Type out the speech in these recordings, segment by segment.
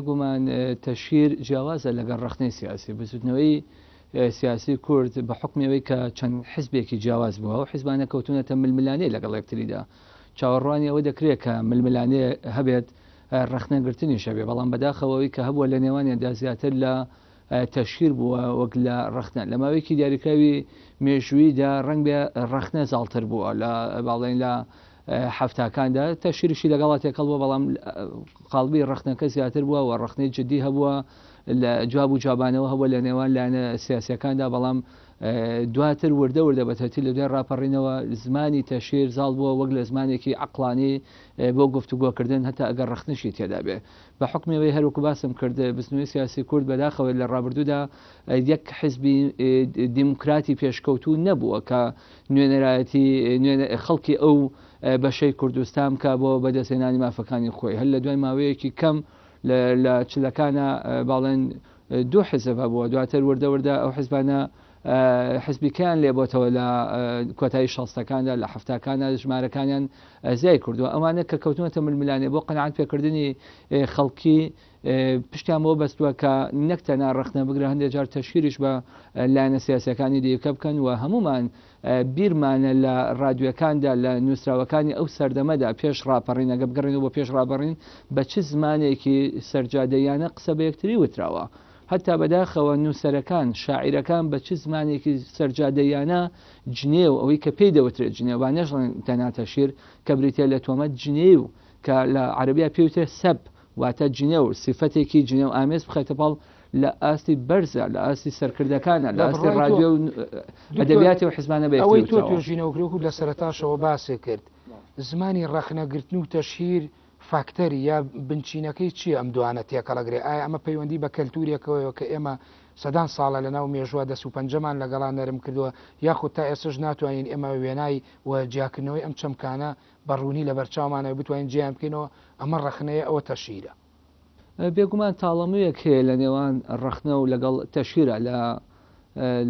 گومان تەشهیر جیاوازە لەگەڵ ڕەخنەی سیاسی. بزوتنەوەی سیاسی کورد بە حوکمی ئەوەی کە چەند حزبێکی جیاواز بووە، ئەو حزبانە کەوتوونەتە ململانێ لەگەڵ یەکتریدا. چاوەڕوانی ئەوە دەکرێت کە ململانێ هەبێت، ڕەخنەگرتنیش هەبێت، بەڵام بەداخەوە ئەوەی کە هەبووە لە نێوانیاندا زیاتر لە تەشهیر بووە وەک لە ڕەخنە. لە ماوەیەکی دیاریکراوی مێژووییدا ڕەنگبێ ڕەخنە زاڵتر بووە لە با بڵێین لە حەفتاکاندا تەشهیریشی لەگەڵا تێکەڵ بووە، بەڵام قاڵبی ڕەخنەکە زیاتر بووە و ڕەخنەی جدی هەبووە، لە جواب و جوابانەوە هەبووە لە نێوان لایەنە سیاسیەکاندا، بەڵام دواتر وردە وردە بەتایبەتی لە دوای ڕاپەڕینەوە زمانی تەشهیر زاڵ بووە وەک لە زمانێکی عەقڵانی بۆ گفتوگۆکردن هەتا ئەگەر ڕەخنەشی تێدا بێ. بە حوکمی ئەوەی هەروەکو باسم کرد بزنوی سیاسی کورد بەداخەوە لە ڕابردوودا یەک حزبی دیموکراتی پێشکەوتوو نەبووە کە نوێنەرایەتی خەڵکی ئەو بەشەی کوردستان بکا بۆ بەدەستهێنانی مافەکانی خۆی. هەر لە دوای ماوەیەکی کەم لە چلەکانە باڵێن دوو حزب هەبووە، دواتر وردە وردە ئەو حزبانە حزبیکەیان لێ بۆتەوە لە کۆتایی شەستەکاندا لە حەفتاکاندا ژمارەکانیان زیای کردووە. ئەوانە کە کەوتونەتە ململانێ بۆ قەناعەت پێکردنی خەڵکی پشتیان بۆ بەستووە کە نەک تەنها ڕەخنە بگرە هەندێک جار تەشهیریش بە لایەنە سیاسیەکانی دیکە بکەن و هەمومان بیرمانە لە ڕادیۆکاندا لە نووسراوەکانی ئەو سەردەمەدا پێش ڕاپەڕین ئەگە بگەڕێنەوە بۆ پێش ڕاپەڕین بە چ زمانێکی سەرجادەیانە قسە بە یەکتری وتراوە. هەتا بەداخەوە نووسەرەکان، شاعیرەکان بە چ زمانێکی سەرجادەییانە جنێو، ئەوەی کە پێی دەوترێت جنێو، با نەشڵێن تەنها تەشهیر، کە بریتییە لە تۆمەت جنێو، کە لە عەرەبییا پێی وترێت سەب، واتە جنێو، سیفەتێکی جنێوئامێز بخەیتە پاڵ لە ئاستی بەرزە، لە ئاستی سەرکردەکانە، لە لە ئاستی بڕوای تۆ ڕادیۆ و دکتۆر ئەدەبیاتی و حزبانە بە یەکتری ئەوەی تۆ وتراوە. توێژینەوە کرد وەکو لە سەرەتاشەوە باست کرد، زمانی ڕەخنەگرتن و تەشهیر فاکتەری یا بنچینەکەی چییە ئەم دوانە تێکەڵەگرێ؟ ئایا ئەمە پەیوەندی بە کەلتورێکەوەیە کە ئێمە سەدان ساڵە لەناو مێژووە دەست و پەنجەمان لەگەڵا نەرم کردووە یاخود تا ئێستەش ناتوانین ئێمە وێنای و جیاکردنەوەی ئەم چەمکانە بە ڕوونی لەبەرچاومانە بتوانین جیایان بکەینەوە ئەمە ڕەخنەیە ئەوە تەشهیرە؟ بێگومان تاڵەموویەک هەیە لە نێوان ڕەخنە و لەگەڵ تەشهیرە لە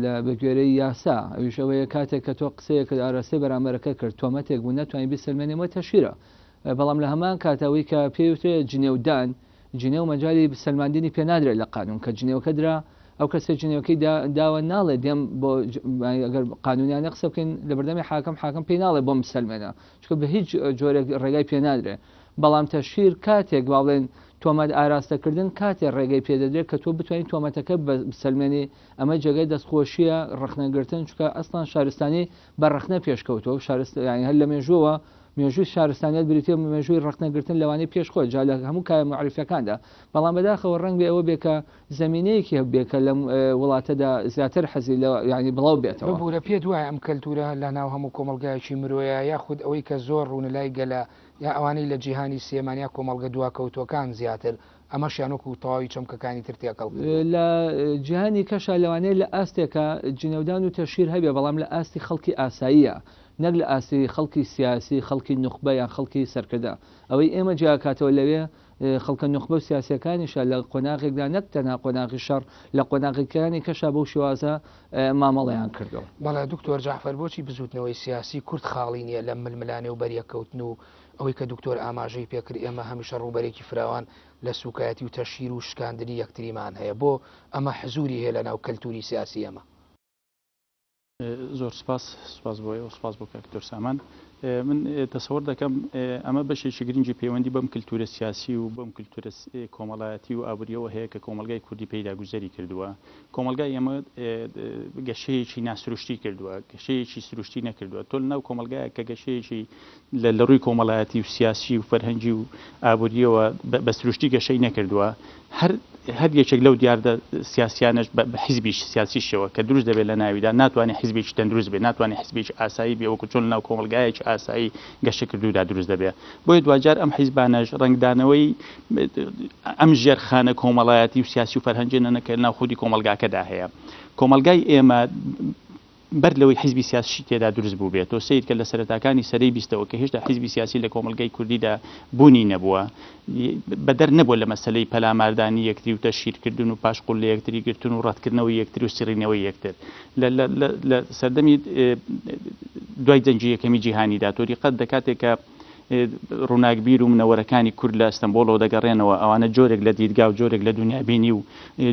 لە بەگوێرەی یاسا، ئەویش ئەوەیە کاتێک کە تۆ قسەیەکت ئاراستەی بەرامبەرەکە کرد تۆمەتێک بوو نەتوانی بیسەلمێنی ئەمە تەشهیرە. بەڵام لە هەمان کات ئەوەی کە پێی وترێ جنێودان، جنێو مەجالی سەلماندنی پێ نادرێت لە قانون، کە جنێوەکە درا ئەو کەسەی جنێوەکەی داوە ناڵێ دێم بۆ ئەگەر قانونیانە قسە بکەین لە بەردەمی حاکم، حاکم پێی ناڵێ بۆم بسەلمێنە، چونکە بە هیچ جۆرێک ڕێگای پێ نادرێ. بەڵام تەشهیر کاتێک با بڵێن تۆمەت ئاراستەکردن کاتێ ڕێگەی پێ دەدرێت کە تۆ بتوانیت تۆمەتەکە بسەلمێنی، ئەمە جێگای دەستخۆشییە ڕەخنەگرتن، چونکە ئەسڵەن شارستانی بە ڕەخنە پێشکەوتووە و شارست یانی هەر لە مێژووەوە مێژووی شارستانیەت بریتیە مێژووی ڕەخنە گرتن لەوانەی پێش خۆی جا لە هەموو کایە موعریفەکاندا بەڵام بەداخەوە ڕەنگ بێ ئەوە بێ کە زەمینەیەکی هەبێ کە لەم وڵاتەدا زیاتر حەزی لە یانی بڵاو بێتەوە. ببورە پێت وایە ئەم کەلتورە لە ناو هەموو کۆمەڵگایەکی مرۆیە یاخود ئەوەی کە زۆر ڕوونە لای گەلە یا ئەوانەی لە جیهانی سێمان یا کۆمەڵگە دواکەوتووەکان زیاتر ئەمەشیان وەکو تەواوی چەمکەکانی تر تێکەڵ کردووە؟ لە جیهانی کەشا لەوانەیە لە ئاستێکا جنێودان و تەشهیر هەبێ بەڵام لە ئاستی خەڵکی ئاساییە نەک لە ئاستی خەڵکی سیاسی، خەڵکی نوخبە یان خەڵکی سەرکردە. ئەوەی ئێمە جیاکاتەوە لەوێ خەڵکە نوخبە و سیاسیەکانیشە لە قۆناغێکدا نەک تەنها قۆناغی شەڕ، لە قۆناغەکانی کەشا بەو شێوازە مامەڵەیان کردووە. بەڵێ دکتۆر جەعفەر بۆچی بزووتنەوەی سیاسی کورد خاڵی نییە لەم ململانێ و بەریەککەوتن و ئەوەی کە دکتۆر ئاماژەی پێکرد ئێمە هەمیشە ڕووبەرێکی فراوان لە سووکایەتی و تەشهیر و شکاندنی یەکتریمان هەیە بۆ ئەمە حزووری هەیە لەناو کەلتووری سیاسی ئێمە؟ زۆر سپاس، سپاس بۆ ئێوە، سپاس بۆ کاک دکتۆر سامان. من تەسەوەر دەکەم ئەمە بەشێکی گرنگی پەیوەندی بەم کلتورە سیاسی و بەم کلتورە کۆمەڵایەتی و ئابووریەوە هەیە کە کۆمەڵگای کوردی پێیدا گوزەری کردووە. کۆمەڵگای ئێمە گەشەیەکی ناسروشتی کردووە، گەشەیەکی سروشتی نەکردووە. تۆ لەناو کۆمەڵگایەک کە گەشەیەکی لە ڕووی کۆمەڵایەتی و سیاسی و فەرهەنگی و ئابووریەوە بە سروشتی گەشەی نەکردووە، هەر هەر یەکێک لەو دیاردە سیاسیانەش بە حیزبیش سیاسیشەوە کە دروست دەبێت لە ناویدا ناتوانێت حیزبێکی تەندروست بێت، ناتوانێت حیزبێکی ئاسایی بێ وەکو چۆن لەناو کۆمەڵگایەکی ئاسایی گەشەکردوودا دروست دەبێت. بۆیە دواجار ئەم حیزبانەش ڕەنگدانەوەی ئەم ژێرخانە کۆمەڵایەتی و سیاسی و فەرهەنگیانە کە لەناو خودی کۆمەڵگاکەدا هەیە. کۆمەڵگای ئێمە بەر لەوەی حیزبی سیاسیشی تێدا دروست بووبێت، تۆ سەیر کە لە سەرەتاکانی سەدەی بیستەوە کە هێشتا حیزبی سیاسی لە کۆمەڵگای کوردیدا بوونی نەبووە، بەدەر نەبووە لە مەسەلەی پەلاماردانی یەکتری و تەشهیرکردن و پاشقول لە یەکتری گرتن و ڕەتکردنەوەی یەکتری و سڕینەوەی یەکتر. لە لە لە سەردەمی دوای جەنگی یەکەمی جیهانیدا تۆ دیقەت دە کاتێک کە. ڕووناکبیر و منەوەرەکانی کورد لە ئەستەنبۆڵەوە دەگەڕێنەوە، ئەوانە جۆرێک لە دیدگا و جۆرێک لە دونیابینی و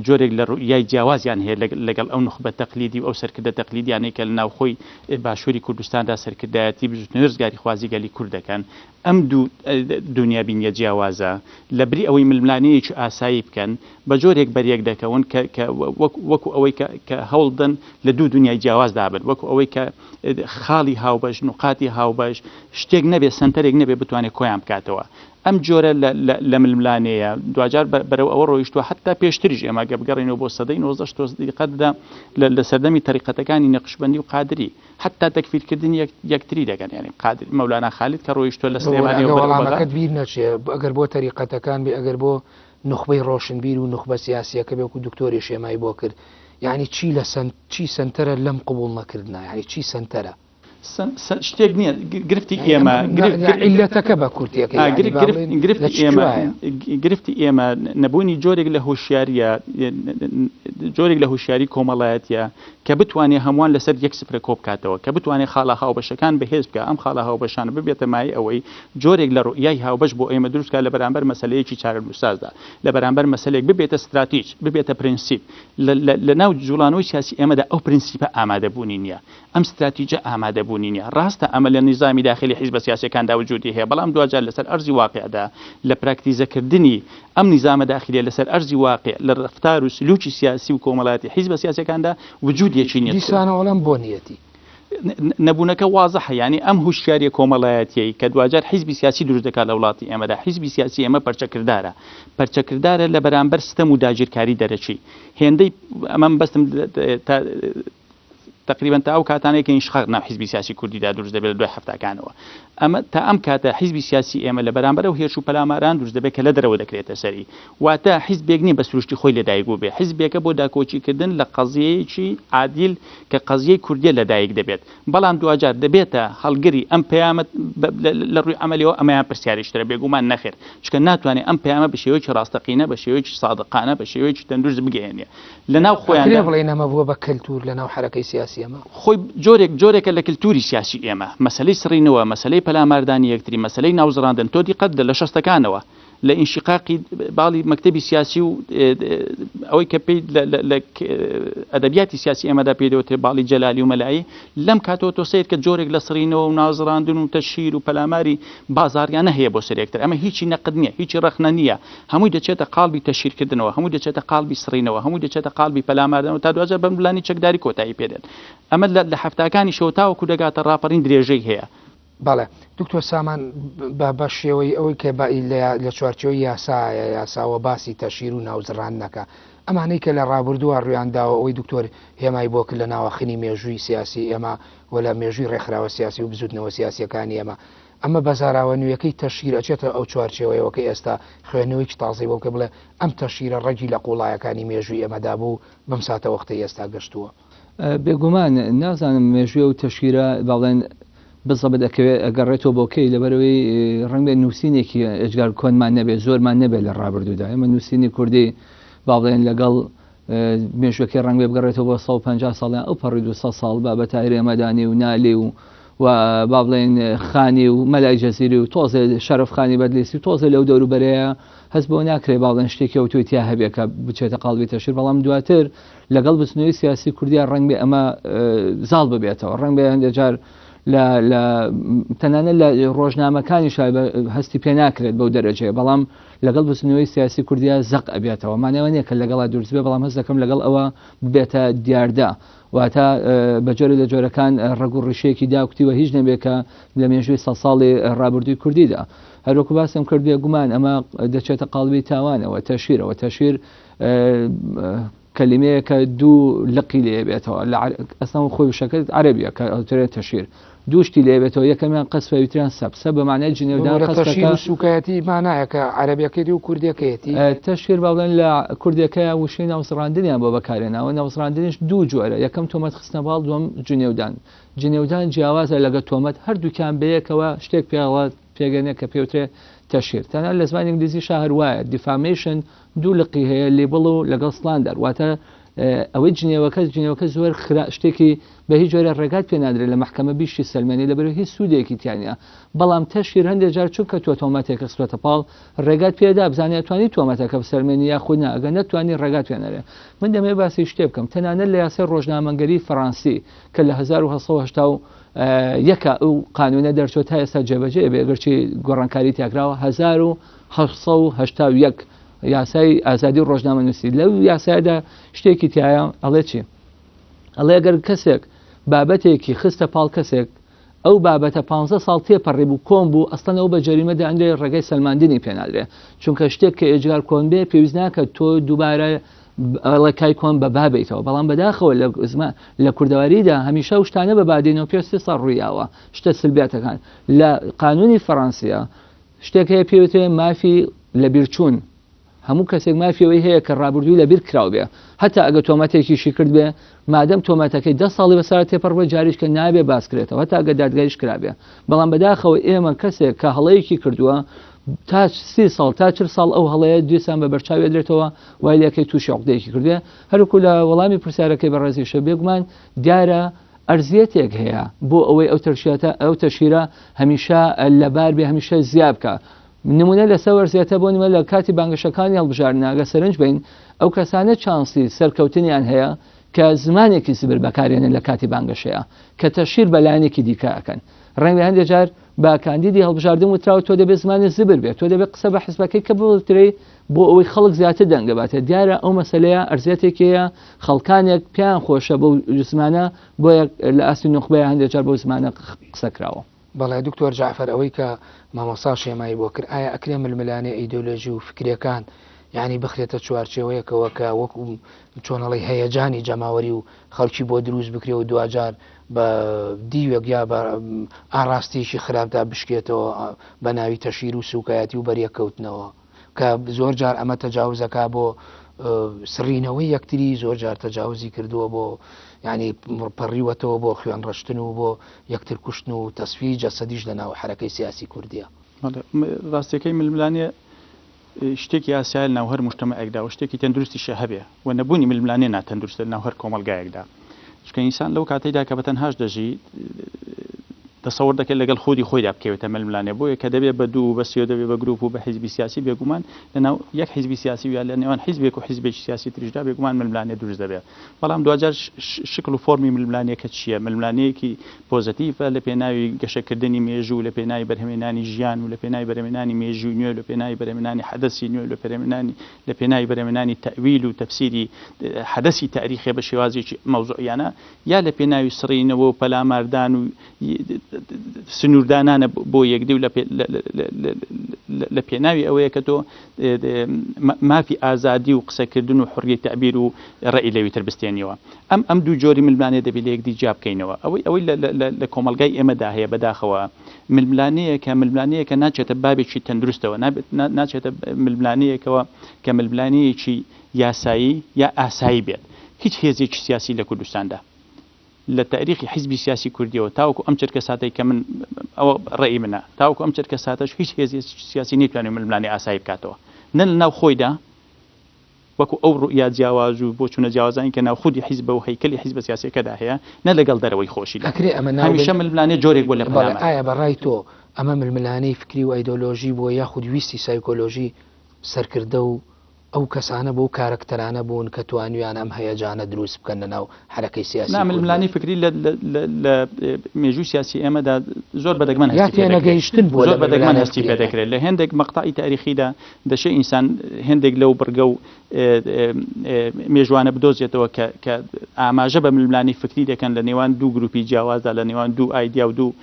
جۆرێک لە ڕوئیای جیاوازیان هەیە لەگەڵ ئەو نوخبە تەقلیدی و ئەو سەرکردە تەقلیدیانەی کە لە ناوخۆی باشووری کوردستاندا سەرکردایەتی بزووتنەوەی ڕزگاریخوازی گەلی کورد دەکەن. ئەم دوو دونیابینیە جیاوازە لە بری ئەوەی ململانێیەکی ئاسایی بکەن، بە جۆرێک بەریەک دەکەون کە کە وەکو ئەوەی کە کە هەوڵدەن لە دوو دونیای جیاوازدا بن، وەکو ئەوەی کە خاڵی هاوبەش، نوقاتی هاوبەش، شتێک نەبێ، سەنتەرێک نەبێ بتوانێ کۆیان بکاتەوە. ئەم جۆرە لە لە لە ململانێیە دواجار بە بەرەو ئەوە ڕۆیشتووە حەتتا پێشتریش ئێمە گەر بگەڕێینەوە بۆ سەدەی نۆزدەش تۆز دیقەت بدە لە لە سەردەمی تەریقەتەکانی نەقشبەندی و قادری حەتتا تەکفیرکردنی یەک یەکتری دەکەن یانی قادر مەولانا خالید کە ڕۆیشتووە لە ببورە سلێمانیەوە ئەگەر بەرەو بەغا وەڵامەکەت بیر نەچێ ئەگەر بۆ تەریقەتەکان بێ ئەگەر بۆ نوخبەی ڕۆشنبیر و نوخبە سیاسیەکە بێ وەکو دکتۆریش هێمای بۆ کرد یانی چی لە سەن چی سەنتەرە لەم قبوڵ نەکردنە یانی چی سەنتەرە؟ شتێک نییە گرفتی ئێمە عیلەتەکە بە کورتیەکەی گرفتی ئێمە گرفتی ئێمە نەبوونی جۆرێک لە هۆشیاریە جۆرێک لە هۆشیاری کۆمەڵایەتیە کە بتوانێت هەمووان لەسەر یەک سفرە کۆبکاتەوە کە بتوانێت خاڵە هاوبەشەکان بەهێز بکە ئەم خاڵە هاوبەشانە ببێتە مای ئەوەی جۆرێک لە ڕوئیای هاوبەش بۆ ئێمە دروستکە لە بەرامبەر مەسلەیەکی چارەنووسسازدا لە بەرامبەر مەسلێک ببێتە ستراتیج ببێتە پرنسیپ لە ناو جوڵانەوەی سیاسی ئێمەدا ئەو پرنسیپە ئامادەبوونی نییە ئەم ستراتیجە ئامادەبوونی نیە. ڕاستە ئەمە لە نیزامی داخیلی حیزبە سیاسیەکاندا وجودی هەیە، بەڵام دواجار لەسەر ئەرزی واقیعدا لە پراکتیزەکردنی ئەم نیزامە داخیلیە لەسەر ئەرزی واقیع لە ڕەفتار و سلوکی سیاسی و کۆمەڵایەتی حیزبە سیاسیەکاندا وجودیەکی نیە. دیسانەوە ئەڵێم بۆ نیەتی. نەبوونەکە وازحە، یانی ئەم هوشیاریە کۆمەڵایەتیەی کە دواجار حیزبی سیاسی دروست دەکات لە وڵاتی ئێمەدا، حیزبی سیاسی ئێمە پەرچەکردارە، پەرچەکردارە لە بەرامبەر ستەم و داگیرکاری دەرەکی، هێندەی ئەمە مەبەستم تا تەقریبەن تا ئەو کاتانەی کە ئینشقاق ناو حیزبی سیاسی کوردیدا دروست دەبێت لە دوای حەفتاکانەوە ئەمە تا ئەم کاتە حیزبی سیاسی ئێمە لە بەرامبەر ئەو هێرش و پەلاماران دروست دەبێت کە لە دەرەوە دەکرێتە سەری واتە حیزبێک نییە بە سروشتی خۆی لەدایک بووبێ حیزبێکە بۆ داکۆکیکردن لە قەزیەیەکی عادیل کە قەزیەی کوردیە لەدایک دەبێت بەڵام دواجار دەبێتە هەڵگری ئەم پەیامە لە ڕووی عەمەلیەوە ئەمەیان پرسیاریش ترە بێگومان نەخێر چونکە ناتوانێت ئەم پەیامە بە شێوەیەکی ڕاستەقینە بە شێوەیەکی سادقانە بە شێوەیەکی تەندروست بگەیەنێ لە ناو خۆیاندا. ئەکرێ بڵێین ئەمە بووە بە کەلتوور لە ناو حەرەکەی سیاسی ئێمە؟ خۆی جۆرێک جۆرێکە لە کلتووری سیاسی ئێمە. مەسەلەی سڕینەوە، مەسەلەی پەلاماردانی یەکتری، مەسەلەی ناوزڕاندن، تۆ دیقەت بدە لە شەستەکانەوە لە ئینشیقاقی باڵی مەکتەبی سیاسی و ئەوەی کە پێی لە ئەدەبیاتی سیاسی ئێمەدا پێی دەوترێ باڵی جەلالی و مەلایی، لەم کاتەوە تۆ سەیر کە جۆرێک لە سڕینەوە و ناوزڕاندن و تەشهیر و پەلاماری بازاڕیانە هەیە بۆ سەر یەکتر. ئەمە هیچی نەقد نییە، هیچی ڕەخنە نییە. هەمووی دەچێتە قاڵبی تەشهیرکردنەوە، هەمووی دەچێتە قاڵبی سڕینەوە، هەمووی دەچێتە قاڵبی پەلاماردانەوە تا دواجار بە ململانێی چەکداری کۆتایی پێدێت. ئەمە لە حەفتاکانیشەوە تاوەکو دەگاتە ڕاپەڕین درێژەی هەیە. بەڵێ دکتۆر سامان بە بە شێوەی ئەوەی کە بە لە چوارچێوەی یاسایە یاساوە باسی تەشهیر و ناوزڕاندن ئەکا ئەمانەی کە لە ڕابردووە ڕوویان داوە ئەوەی دکتۆر هێمای بۆ کرد لە ناوەخنی مێژووی سیاسی ئێمە و لە مێژووی ڕێکخراوە سیاسی و بزووتنەوە سیاسییەکانی ئێمە ئەمە بە زاراوە نوێیەکەی تەشهیر ئەچێتە ئەو چوارچێوەیەوە کە ئێستا خوێندنەوەیەکی تازەی بۆ بکە بڵێ ئەم تەشهیرە ڕەگی لە قووڵایەکانی مێژووی ئێمەدا بوو و بەم ساتەوەختەی ئێستا گەشتووە. بێگومان نازانم مێژووی ئەو تەشهیرە با بڵێن بزەبت ئەکەوێ ئەگەڕێتەوە بۆ کەی لەبەرئەوەی ڕەنگبێ نووسینێکی ئێجگار کۆنمان نەبێ زۆرمان نەبێ لە ڕابردوودا ئێمە نووسینی کوردی با بڵێن لەگەڵ مێژوەکەی ڕەنگبێ بگەڕێتەوە بۆ 150 ساڵ یان ئەو پەڕی 200 ساڵ با بە تاهیر ئەمەدانی و نالی و و با بڵێن خانی و مەلای جەزیری و تۆزێ شەرەف خانی بەدلیسی و تۆزێ لەو دەوروبەرەیە هەست بۆ ناکرێ با بڵێن شتێکی ئەوتۆی تیا هەبێ کە بچێتە قاڵبی تەشیر بەڵام دواتر لەگەڵ بزنەوەی سیاسی کوردیا ڕەنگ بێ ئەمە زاڵ ببێتەوە ڕەنگ بێ هەندێک جار لە لە تەنانەت لە ڕۆژنامەکانیش هەستی پێ ناکرێت بەو دەرەجەیە بەڵام لەگەڵ بزنەوەی سیاسی کوردیا زەق ئەبێتەوە مانای ئەوە نیە کە لەگەڵا دروست بێ بەڵام هەست دەکەم لەگەڵ ئەوە ببێتە دیاردە واتە بە جۆرێ لە جۆرەکان ڕەگ و ڕیشەیەکی داکوتیوە هیچ نەبێ کە لە مێژووی سەد ساڵی ڕابردووی کوردیدا هەروەکو باسم کرد بێگومان ئەمە دەچێتە قاڵبی تاوانەوە تەشیرەوە تەشیر کەلیمەیەکە دوو لقی لێ بێتەوە لە ئەسڵەن خۆی وشەکە عەرەبیە کە ئەوترێت تەشیر دوو شتی لێ بێتەوە یەکەمیان قەسفە ئەویتریان سەب سەب بە معنای جنێودان ببورە تەشیر قەسفەکە و سوکایەتی مانایەکە عەرەبیەکەیەتی و کوردیەکەیەتی. تەشیر با بڵێن لە کوردیەکەیا وشەی ناوزڕاندنیان بۆ بەکارهێناوە ناوزڕاندنیش دوو جۆرە یەکەم تۆمەت خستنە باڵ دووەم جنێودان جنێودان جیاوازە لەگە تۆمەت هەردووکیان بەیەکەوە شتێک پێڵە پێگەنێ کە پێوترێ تەشیر تەنانەت لە زمانی ئینگلیزیشا هەر وایە defamation دوو لقی هەیە libel و لەگەڵ slander واتە ئەوەی جنێوەکە جنێوەکە زۆر خرا شتێکی بە هیچ جۆرە ڕێگات پێ نادرێت لە مەحکەمە بیشی سەلمێنی لەبەرئەوەی هیچ سوودێکی تیا نییە بەڵام تەشهیر هەندێک جار چونکە تۆ تۆمەتێکت خستوەتە پاڵ ڕێگات پێدا بزانێ ئەتوانی تۆمەتەکە بسەلمێنی یاخود نا ئەگەر نەتوانی ڕێگات پێ نەرێ من دەمەوێت باسی شتێ بکەم تەنانەت لە یاسای ڕۆژنامەنگەری فەڕانسی کە لە 1881 ئەو قانونە دەرچوە تا ئێستا جێبەجێ بێ گەرچی گۆڕانکاری تیاکراوە 1881 یاسای ئازادی ڕۆژنامەنووسی لەو یاسایدا شتێکی تایە ئەڵێ چی ئەڵێ گەر کەسێک بابەتێکی خستە پاڵ کەسێک ئەو بابەتە پانزە ساڵ تێپەڕیبوو کۆن بوو ئەسڵەن ئەو بە جەریمە دەئەنرێ ڕێگای سەلماندنی پێ نادرێ چونکە شتێک کە ئێجگار کۆن بێ پێویست ناکە تۆ دووبارە ئەڵێکای کۆن بە با بیتەوە بەڵام بەداخەوە لە زمان لە کوردەواریدا هەمیشە و شتانە بە بادێنەوە پێ سێ ساڵ ڕوویاوە شتە سلبیاتەکان لە قانونی فەڕەنسیە شتێک هەیە پێوترێ مافی لەبیرچوون هەموو کەسێک مافی ئەوەی هەیە کە ڕابردووی لەبیر کراو بێ، هەتا ئەگەر تۆمەتێکیشی کردبێ، مادەم تۆمەتەکەی دە ساڵی بەسەرا تێپەڕ بێ جاریشکە نابێ باس کرێتەوە هەتا ئەگەر دادگاییش کرابێ. بەڵام بەداخەوە ئێمە کەسێک کە هەڵەیەکی کردووە تا 30 ساڵ تا 40 ساڵ ئەو هەڵەیە دیسان بە بەرچاوی ئەدرێتەوە وای لێکەی تووشی عوقدەیەکی کردبێ. هەروەکو لە وەڵامی پرسیارەکەی بەڕێزیشە بێگومان دیارە ئەرزیەتێک هەیە بۆ ئەوەی ئەو تەشیاتە ئەو تەشیرە هەمیشە لەبار بێ هەمیشە زیا بکە. نمونە لەسەر وەرزیەتە بۆ نمە لە کاتی بانگەشەکانی هەڵبژاردنە گەر سەرنج بەین ئەو کەسانە چانسی سەرکەوتنیان هەیە کە زمانێکی زبر بەکارێنن لە کاتی بانگەشەیە کە تەشیر بە لایەنێکی دیکە ئەکەن ڕەنگە هەندێک جار بە کاندیدی هەڵبژاردن وتراوە تۆ دەبێت زمانی زبر بێت تۆ دەبێت قسە بە حزبەکەی کە بڵترێ بۆ ئەوەی خەڵک زیاتر دەنگەباتە دیارە ئەو مەسلەیە ئەرزیەتێکی هەیە خەڵکانێک پێیان خۆشە بەو زمانە بۆیە لە ئاستی نوخبەیە هەندێک جار بەو زمانە قسە کراوە. بەڵێ دکتۆر جەعفەر ئەوەی کە مامۆستا شێمایی بۆ کرد ئایا ئەکرێ ململانێ ئیدۆلۆژی و فکرێکان یعنی بخرێتە چوارچێوەیەکەوە کە وەکو چۆنەڵی هەیەجانی جەماوەری و خەڵکی بۆ دروست بکرێ و دواجار بە دیوێک یا بە ئاراستەیەکی خراپدا بشکێتەوە بە ناوی تەشیر و سوکایەتی و بەریەککەوتنەوە کە زۆر جار ئەمە تەجاوزەکا بۆ سڕینەوەی یەکتری زۆر جار تەجاوزی کردووە بۆ ینی پەڕیوەتەوە بۆ خوێن ڕشتن و بۆ یەکتر کوشتن و تەسفی جەسەدیش لە ناو حرەکەی سیاسی کوردیە. ڕاستیەکەی ململانێ شتێکی ئاسایە لەناو هەر موجتەمەعێکدا و شتێکی تەندروستیشە هەبێ و نەبوونی ململانێ ناتەندروستە لەناو هەر کۆمەڵگایەکدا چونکە ئینسان لەو کاتەیدا کە بەتەنهاش دەژی تەسەور دەکرێت لەگەڵ خودی خۆیدا بکەوێتە ململانێ، بۆیە کە دەبێت بە دوو و بە سێ و دەبێت بە گروپ و بە حیزبی سیاسی بێگومان لەناو یەک حیزبی سیاسی و یا لە نێوان حیزبێک و حیزبێکی سیاسی تریشدا بێگومان ململانێ دروست دەبێت. بەڵام دواجار شکڵ و فۆرمی ململانێکە چییە؟ ململانێیەکی پۆزەتیڤە لە پێناوی گەشەکردنی مێژوو و لە پێناوی بەرهەمهێنانی ژیان و لە پێناوی بەرهەمهێنانی مێژووی نوێ و لە پێناوی بەرهەمهێنانی حەدەسی نوێ و لە پێناوی لە پێناوی بەرهەمهێنانی تەئویل و تەفسیری حەدەسی تاریخێ بە شێوازێکی مەوزوعیانە یا لە پێناوی سڕینەوە و پەلاماردان و سنووردانانە بۆ یەکدی و لە پێناوی ئەوەیە کە تۆ مافی ئازادی و قسەکردن و حڕیەی تەعبیر و ڕەئی لەوی تر بستێنیەوە. ئەم ئەم دوو جۆری ململانێ دەبی لە یەکدی جیا بکەینەوە. ئەوەی ئەوەی لە کۆمەڵگای ئێمەدا هەیە بەداخەوە ململانێیەکە ململانێیەکە ناچێتە بابێکی تەندروستەوە ناچێتە ململانێیەکەوە کە ململانێیەکی یاسایی یا ئاسایی بێت. هیچ هێزێکی سیاسی لە کوردستاندا لە تاریخی حیزبی سیاسی کوردیەوە تاوەکو ئەم چرکە ساتەی کە من ئەوە ڕێی منە تاوەکو ئەم چرکە ساتەش هیچ هێزێکی سیاسی نەیتوانیوە ململانێ ئاسایی بکاتەوە نە لە ناو خۆیدا وەکو ئەو ڕوئیا جیاواز و بۆچوونە جیاوازانی کە ناو خودی حیزبە و هەیکەلی حیزبە سیاسیەکەدا هەیە نە لەگەڵ دەرەوەی خۆشیدا ئەکرێ ئەمە ناو هەمیشە بن ململانێ جۆرێک بووە لە بەڵێ پەلامار. ئایا بە ڕای تۆ ئەمە ململانێی فکری و ئایدۆلۆژی بووە یاخود ویستی سایکۆلۆژی سەرکردە و ئەو کەسانە بوو کارەکتەرانە بوون کە توانیویانە ئەم هەیەجانە دروست بکەن لە ناو حەرەکەی سیاسی نا کوردی؟ ململانێی فکری لە لە لە لە مێژووی سیاسی ئێمەدا زۆر بە دەگمەن یا هەستی پێ دەکرێ تێنەگەیشتن بووە لە زۆر بە دەگمەن ململانێ هەستی پێ فکریەکان؟ دەکرێ لە هێندێک مەقتەعی تاریخیدا دەشێ ئینسان هێندێک لەو بڕگە و مێژوانە بدۆزێتەوە کە کە ئاماژە بە ململانێی فکری دەکەن لە نێوان دوو گروپی جیاوازدا لە نێوان دوو ئایدیا و دوو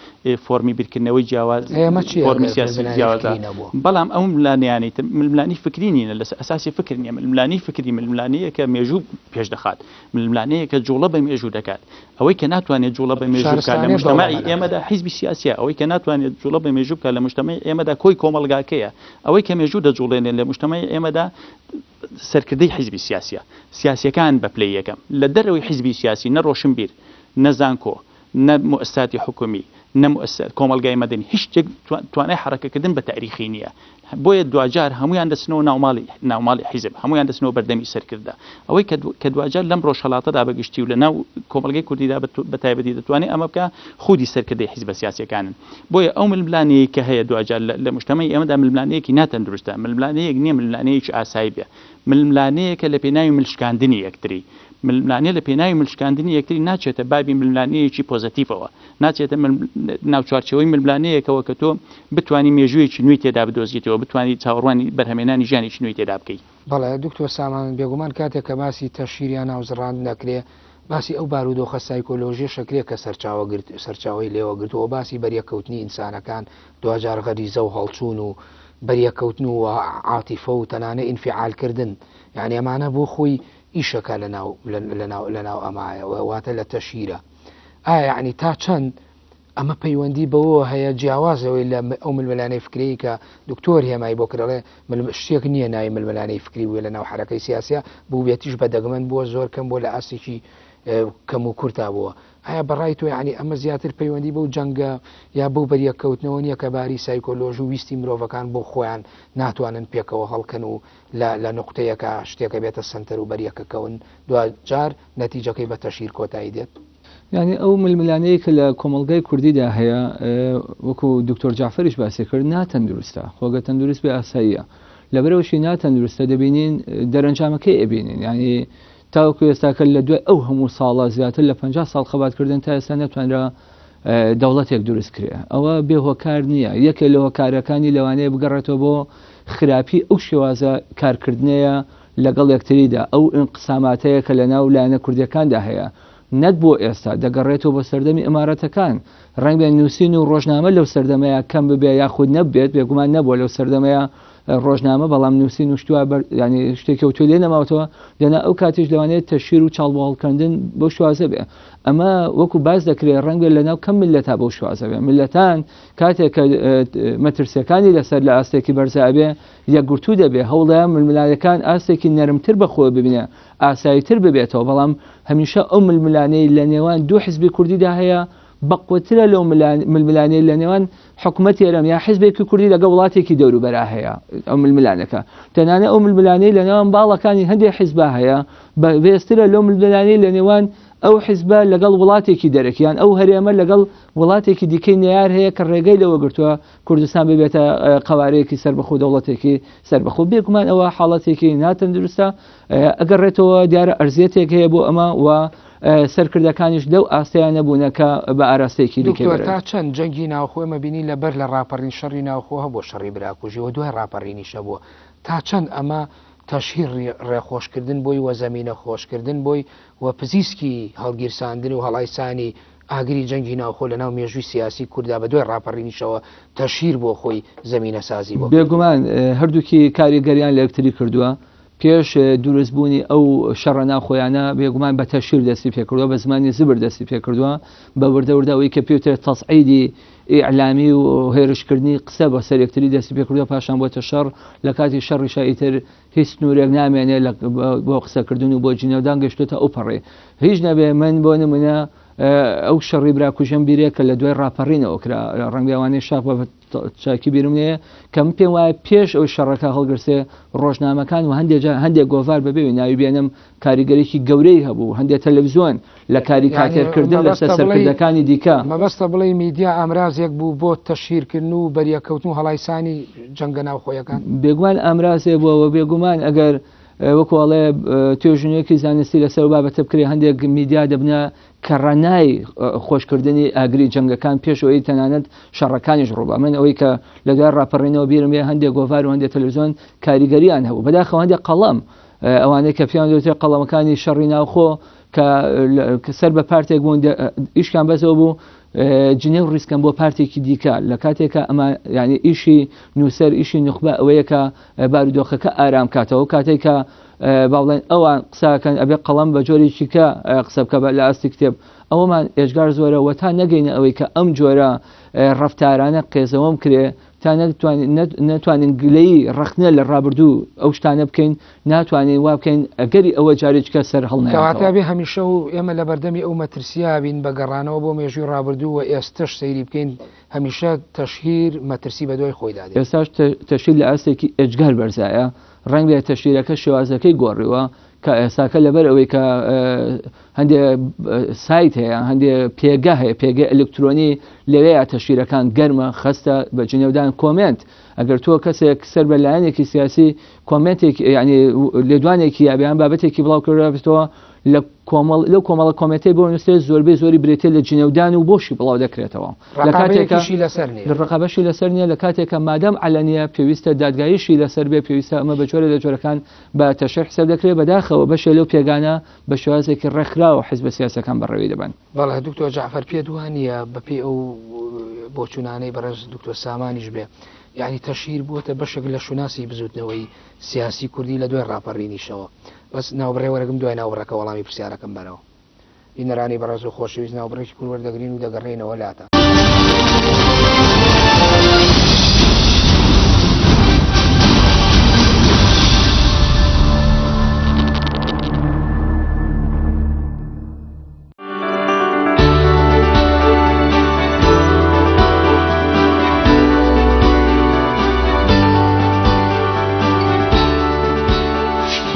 فۆرمی بیرکردنەوەی جیاواز ئێمە چییە فۆرمی ئەگەر سیاسی ململانێی جیاوازدا فکری نەبووە؟ بەڵام ئەو ململانێیانەی تر ململانێی فکری نینە لەسەر ئەساسی فکر نییە ململانێی فکری ململانێیەکە مێژوو پێش دەخات ململانێیەکە جوڵە بە مێژوو دەکات ئەوەی کە ناتوانێت جوڵە بە مێژوو بکات لە شارستانیەت مجتەمەعی دەوڵەمەند ئێمەدا ئەکات. حیزبی سیاسیە ئەوەی کە ناتوانێت جوڵە بە مێژوو بکات لە مجتەمەعی ئێمەدا کۆی کۆمەڵگاکەیە ئەوەی کە مێژوو دەجوڵێنێت لە مجتەمەعی ئێمەدا سەرکردەی حیزبی سیاسیە سیاسیەکان بە پلەی یەکەم لە دەرەوەی حیزبی سیاسی نە ڕۆشنبیر نە زانکۆ نە موئەسساتی حکومی نە موئەسسات کۆمەڵگای مەدەنی هیچ شتێک توانای حەڕەکەکردن بە تاریخی نییە. بۆیە دواجار هەموویان دەچنەوە ناو ماڵی ناو ماڵی حیزب، هەموویان دەچنەوە بەردەمی سەرکردە. ئەوەی کە کە دواجار لەم ڕۆژهەڵاتەدا بە گشتی و لە ناو کۆمەڵگەی کوردیدا بە تایبەتی دەتوانێ ئەمە بکا خودی سەرکردەی حیزبە سیاسییەکانن. بۆیە ئەو ململانێیەی کە هەیە دواجار لە لە موجتەمەعی ئێمەدا ململانێیەکی ناتەندروستە، ململانێیەک نییە ململانێیەکی ئاسایی بێ، ململانێیەکە لە پێناوی ملشکاندنی یەکتری. ململانێ لە پێناوی ملشکاندنی یەکتری ناچێتە بابی ململانێیەکی پۆزەتیڤەوە. ناچێتە ناو چوارچێوەی ململانێیەکەوە کە تۆ بتوانی مێژوویەکی نوێی تێدا بدۆزیتەوە، بتوانی چاوەڕوانی بەرهەمێنانی ژیانێکی نوێی تێدا بکەی. بەڵێ دکتۆر سامان، بێگومان کاتێک کە باسی تەشهیر یا ناوزڕاندن ئەکرێ، باسی ئەو بارودۆخە سایکۆلۆژیەش ئەکرێ کە سەرچاوە گرت سەرچاوەی لێوە گرتووە و باسی بەریەککەوتنی ئینسانەکان، دواجار غەریزە و هەڵچوون و بەریەککەوتن و عاتیفە و تەنانە ئینفیعال کردن، یانی ئەمانە بۆ خۆی ئیشەکە لەناو لەناو لەناو ئەمایە واتە لە تەشهیرە. ئایا یەعنی تا چەند ئەمە پەیوەندی بەوەوە هەیە جیاواز لەوەی لە ئەو ململانێی فکرەی کە دکتۆر هێمای بۆ کرد ئەڵێ شتێک نییە ناوی ململانێی فکری بووێ لە ناو حەرەکەی سیاسیا بووبێتیش بە دەگمەن بووە زۆر کەم بووە لە ئاستێکی کەم و کورتا بووە ئایا بەڕای تۆ یعنی ئەمە زیاتر پەیوەندی بەو جەنگە یا بەو بەریەککەوتنەوە نییە کە باری سایکۆلۆژ و ویستی مرۆڤەکان بۆ خۆیان ناتوانن پێکەوە هەڵکەن و لە نوقتەیەکە شتێکە بێتە سەنتەر و بەریەکەکەون دواجار نەتیجەکەی بە تەشهیر کۆتایی دێت؟ یانی ئەو ململانێیە کە لە کۆمەڵگای کوردیدا هەیە وەکو دکتۆر جەعفەریش باسی کرد ناتەندروستە، خۆ گەر تەندروست بێ ئاساییە، لەبەرئەوەشی ناتەندروستە دەبینین دەرەنجامەکەی ئەبینین، یانی تاوەکو ئێستاکە لە دوای ئەو هەموو ساڵە زیاتر لە 50 ساڵ خەباتکردن تا ئێستا نەتوانرا دەوڵەتێک دروست کرێ. ئەوە بێ هۆکار نییە، یەکێ لە هۆکارەکانی لەوانەیە بگەڕێتەوە بۆ خراپی ئەو شێوازە کارکردنەیە لەگەڵ یەکتریدا، ئەو ئینقساماتەیە کە لەناو لایەنە کوردیەکاندا هەیە، نەک بۆ ئێستا، دەگەڕێتەوە بۆ سەردەمی ئیمارەتەکان، ڕەنگبێ نووسین و ڕۆژنامە لەو سەردەمەیا کەم ببێ یاخود نەبێت، بێگومان نەبووە لەو سەردەمەیا ڕۆژنامە، بەڵام نووسین و شتوا بەر یانی شتێکی ئەوتۆی لێ نەماوەتەوە، دەنا ئەو کاتیش لەوانەیە تەشهیر و چاڵ بۆ هەڵکەندن بەو شێوازە بێ. ئەمە وەکو باس دەکرێ ڕەنگبێ لەناو کەم میللەتا بەو شێوازە بێ. میللەتان کاتێک کە مەترسیەکانی لەسەر لە ئاستێکی بەرزا ئەبێ یەکگرتوو دەبێ، هەوڵدەیا ململانێکان ئاستێکی نەرمتر بە خۆی ببینێ، ئاساییتر ببێتەوە، بەڵام هەمیشە ئەو ململانێی لە نێوان دوو حزبی کوردیدا هەیە بەقوەترە لەو ململانێی لە نێوان حکومەتی هەرێم یا حزبێکی کوردی لەگەڵ وڵاتێکی دەوروبەرا هەیە. ئەو ململانێکە تەنانەت ئەو ململانێی لە نێوان باڵەکانی هەندێک حزبا هەیە بەهێزترە لەو ململانێی لە نێوان ئەو حزبە لەگەڵ وڵاتێکی دەرەکی یان ئەو هەرێمە لەگەڵ وڵاتێکی دیکەی نەیار هەیە کە ڕێگەی لەوە گرتووە کوردستان ببێتە قەوارەیەکی سەربەخۆ دەوڵەتێکی سەربەخۆ. بێگومان ئەوە حاڵەتێکی ناتەندروستە ئەگەڕێتەوە دیارە ئەرزیەتێک هەیە بۆ ئەمە و سەرکردەکانیش لەو ئاستەیان نەبوونە کە بە ئاراستەیەکی دیکە دکتۆر تا چەند جەنگی ناوخۆ ئێمە بینی لە بەر لە ڕاپەڕین شەڕی ناوخۆ هەبووە شەڕی براکوژی و دوای ڕاپەڕینیش هەبووە تا چەند ئەمە تەشهیر ڕێخۆشکردن بۆی و زەمینە خۆشکردن بۆی و پزیسکی هەڵگیرساندن و هەڵایسانی ئاگری جەنگی ناوخۆ لە ناو مێژووی سیاسی کورددا بە دوای ڕاپەڕینیشەوە تەشهیر بۆ خۆی زەمینەسازی بۆ کردووە. بێگومان هەردووکی کاریگەریان لە یەکتری کردووە. پێش دروست بوونی ئەو شەڕە ناوخۆیانە بێگومان بە تەشهیر دەستی پێکردووە، بە زمانی زبر دەستی پێکردووە، بە وردە وردە ئەوەی کە پێوترێت تەسعیدی ئیعلامی و هێرشکردنی قسە بۆ سەر یەکتری دەستی پێکردووە، پاشان بۆتە شەڕ، لە کاتی شەڕیشا ئیتر هیچ سنوورێک نامێنێ لە بۆ قسەکردن و بۆ جنێودان گەشتۆتە ئەو پەڕی. هیچ نەبێ من بۆ نمونە ئەو شەڕی براکوژەم بیرێ کە لە دوای ڕاپەڕینەوە کرا، ڕەنگە ئەوانەی شاخ بە چاکی بیرم نەیە کە من پێم وایە پێش ئەو شەڕەکە هەڵگرسێ ڕۆژنامەکان و هەندێک جار هەندێک گۆڤار بەبێ ناوی بێنم کاریگەریی گەورەی هەبوو، هەندێک تەلەڤزیۆن لە کاریکاتێرکردن لەسەر سەرکردەکانی دیکە. مەبەستە بڵێی میدیا ئامرازێک بوو بۆ تەشهیرکردن و بەریەککەوتن و هەڵایسانی جەنگە ناوخۆیەکان؟ بێگومان ئامرازێک بووە و بێگومان ئەگەر وەکو ئەڵێ توێژینەوەیەکی زانستی لەسەر ئەو بابەتە بکرێ هەندێک میدیا دەبنە کەڕەنای خۆشکردنی ئاگری جەنگەکان پێش ئەوەی تەنانەت شەڕەکانیش ڕووبا. من ئەوەی کە لە دوای ڕاپەڕینەوە بیرم بێ هەندێک گۆڤار و هەندێک تەلەڤزیۆن کاریگەریان هەبوو. بەداخەوە هەندێک قەڵەم ئەوانەی کە پێیان دەوترێت قەڵەمەکانی شەڕی ناوخۆ کە سەر بە پارتێک بوون ئیشکان بەسەوە بوو جنێو ڕیسکەن بۆ پارتێکی دیکە لە کاتێکە ئەمە یعنی ئیشی نووسەر ئیشی نوخبە ئەوەیە کە بارودۆخەکە ئارام کاتەوە کاتێک کە با بڵێن ئەوان قساکەن ئەبێ قەڵەم بە جۆرێکی کە قسە بکە لە ئاستی کتێب ئەوەمان ئێجگار زۆرە وە تا نەگەینە ئەوەی کە ئەم جۆرە ڕەفتارانە قێزەوەم کرێ. تا نەتوانین گلەیی ڕەخنە لە ڕابردوو ئەو شتانە بکەین، ناتوانین وا بکەین ئەگەری ئەوە جارێکیکە سەر هەڵنەیاتەوە. کەواتە ئەبێ هەمیشە و ئێمە لە بەردەمی ئەو مەترسییە بین بە گەڕانەوە بۆ مێژووی ڕابردوو و ئێستەش سەیری بکەین هەمیشە تەشهیر مەترسی بەدوای خۆیدا دێت. ئێستاش تەشهیر لە ئاستێکی ئێجگار بەرزایە، ڕەنگبێ تەشهیرەکە شێوازەکەی گۆڕیوە، کە ئێستاکە لەبەر ئەوەی کە هەندێ سایت هەیە هەندێ پێگە هەیە پێگە ئەلکترۆنی لەوەیە تەشیرەکان گەرمە خەستە بە جنێودان کۆمنت ئەگەر تۆ کەسێک سەر بە لایەنێکی سیاسی کۆمنتێک ینی لێدوانێکی یابیان بابەتێکی بڵاو کردەوە لە کۆمەڵ لەو کۆمەڵە کۆمێنتەی بۆ نووسێ زۆربەی زۆری برێتێ لە جنێودان و بۆشی بڵاو دەکرێتەوە لە کاتێکا لەسەر نییە ڕقابەشی لەسەر نییە لە کاتێکە مادام عەلەنیە پێویستە دادگاییشی لەسەر بێ پێویستە ئەمە بە جۆرە لە جۆرەکان بە تەشریح حساب دەکرێت، بەداخەوە بەشێ لەو پێگانە بە شێوازێکی ڕێکخراو حیزبە سیاسیەکان بەڕێوەی دەبەن. بەڵێ دکتۆر جەعفەر پێت وا نییە بەپێی ئەو بۆچوونانەی بەڕێز دکتۆر سامانیش بێ یانی تەشهیر بووەتە بەشێک لە شوناسی بزووتنەوەی سیاسی کوردی لە دوای ڕاپەڕینیشەوە بەس ناوبڕێ وەرەگم دوای ناوبڕەکە وەڵامی پرسیارەکەم بەرەوە. بینەرانی بەڕێز و خۆشەویست ناوبڕێکی کورت وەردەگرین و دەگەڕێینەوە لاتان.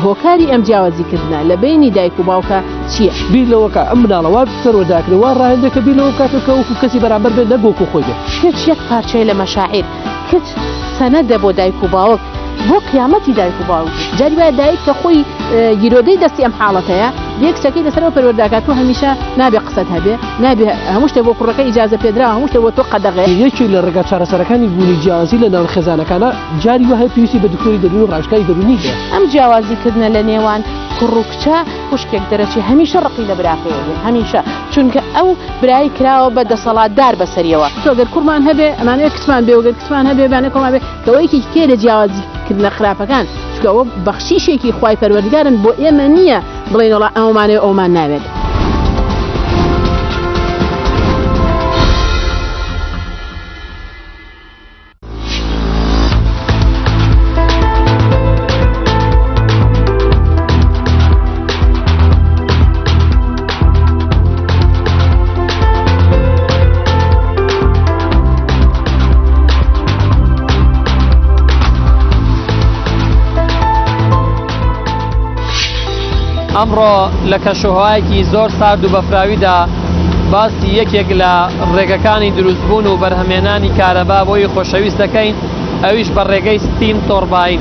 هۆکاری ئەم جیاوازی کردنە لە بەینی دایک و باوکە چییە؟ بیر لەوە کە ئەم مناڵە وا پەروەردە ئەکرێ وا ڕاهێنرێ کە بیر لەوە بکاتەوە کە وەکو کەسی بەرامبەر بێت نەک وەکو خۆی بێت. کچ یەک پارچەیە لە مەشاعیر، کچ سەنەدە بۆ دایک و باوک، بۆ قیامەتی دایک و باوک. جاری وایە دایک کە خۆی گیرۆدەی دەستی ئەم حاڵەتەیە، دێ کچەکەی لەسەرەوە پەروەردە ئەکات، تۆ هەمیشە نابێ قسەت هەبێ، نابێ هەموو شتێک بۆ کوڕەکە ئیجازە پێدراوە، هەموو شتێک بۆ تۆ قەدەغەیە. یەکێک لە ڕێگا چارەسەرەکانی بوونی جیاوازی لە ناو خێزانەکانا، جاری وا هەیە پێویستی بە دکتۆری دەروونی و ڕاوێژکاری دەروونی هەیە. ئەم جیاوازی کردنە لە نێوان کوڕ و کچە، خوشکێک دەرەچێ هەمیشە ڕقی لە براکەی ئەبێ هەمیشە، چونکە ئەو برای کراوە بە دەسەڵاتدار بەسەریەوە. تۆ گەر کوڕمان هەبێ ئەمانەوێ کچمان بێ و گەر کچمان هەبێ ئەمانەوێ کوڕمان بێ، کە ئەوە یەکێکی کێ لە جیاوازی کردنە خراپەکان، چونکە ئەوە بەخشیشێکی خوای پەروەردگارن بۆ ئێمە نییە بڵێین وەڵا ئەومانەوێ ئەومان ناوێت. ئەمڕۆ لە کەشوهەوایەکی زۆر سارد و بەفراویدا باسی یەکێک لە ڕێگەکانی دروستبوون و بەرهەمێنانی کارەبا بۆی خۆشەویست دەکەین ئەویش بە ڕێگەی ستیم تۆرباین.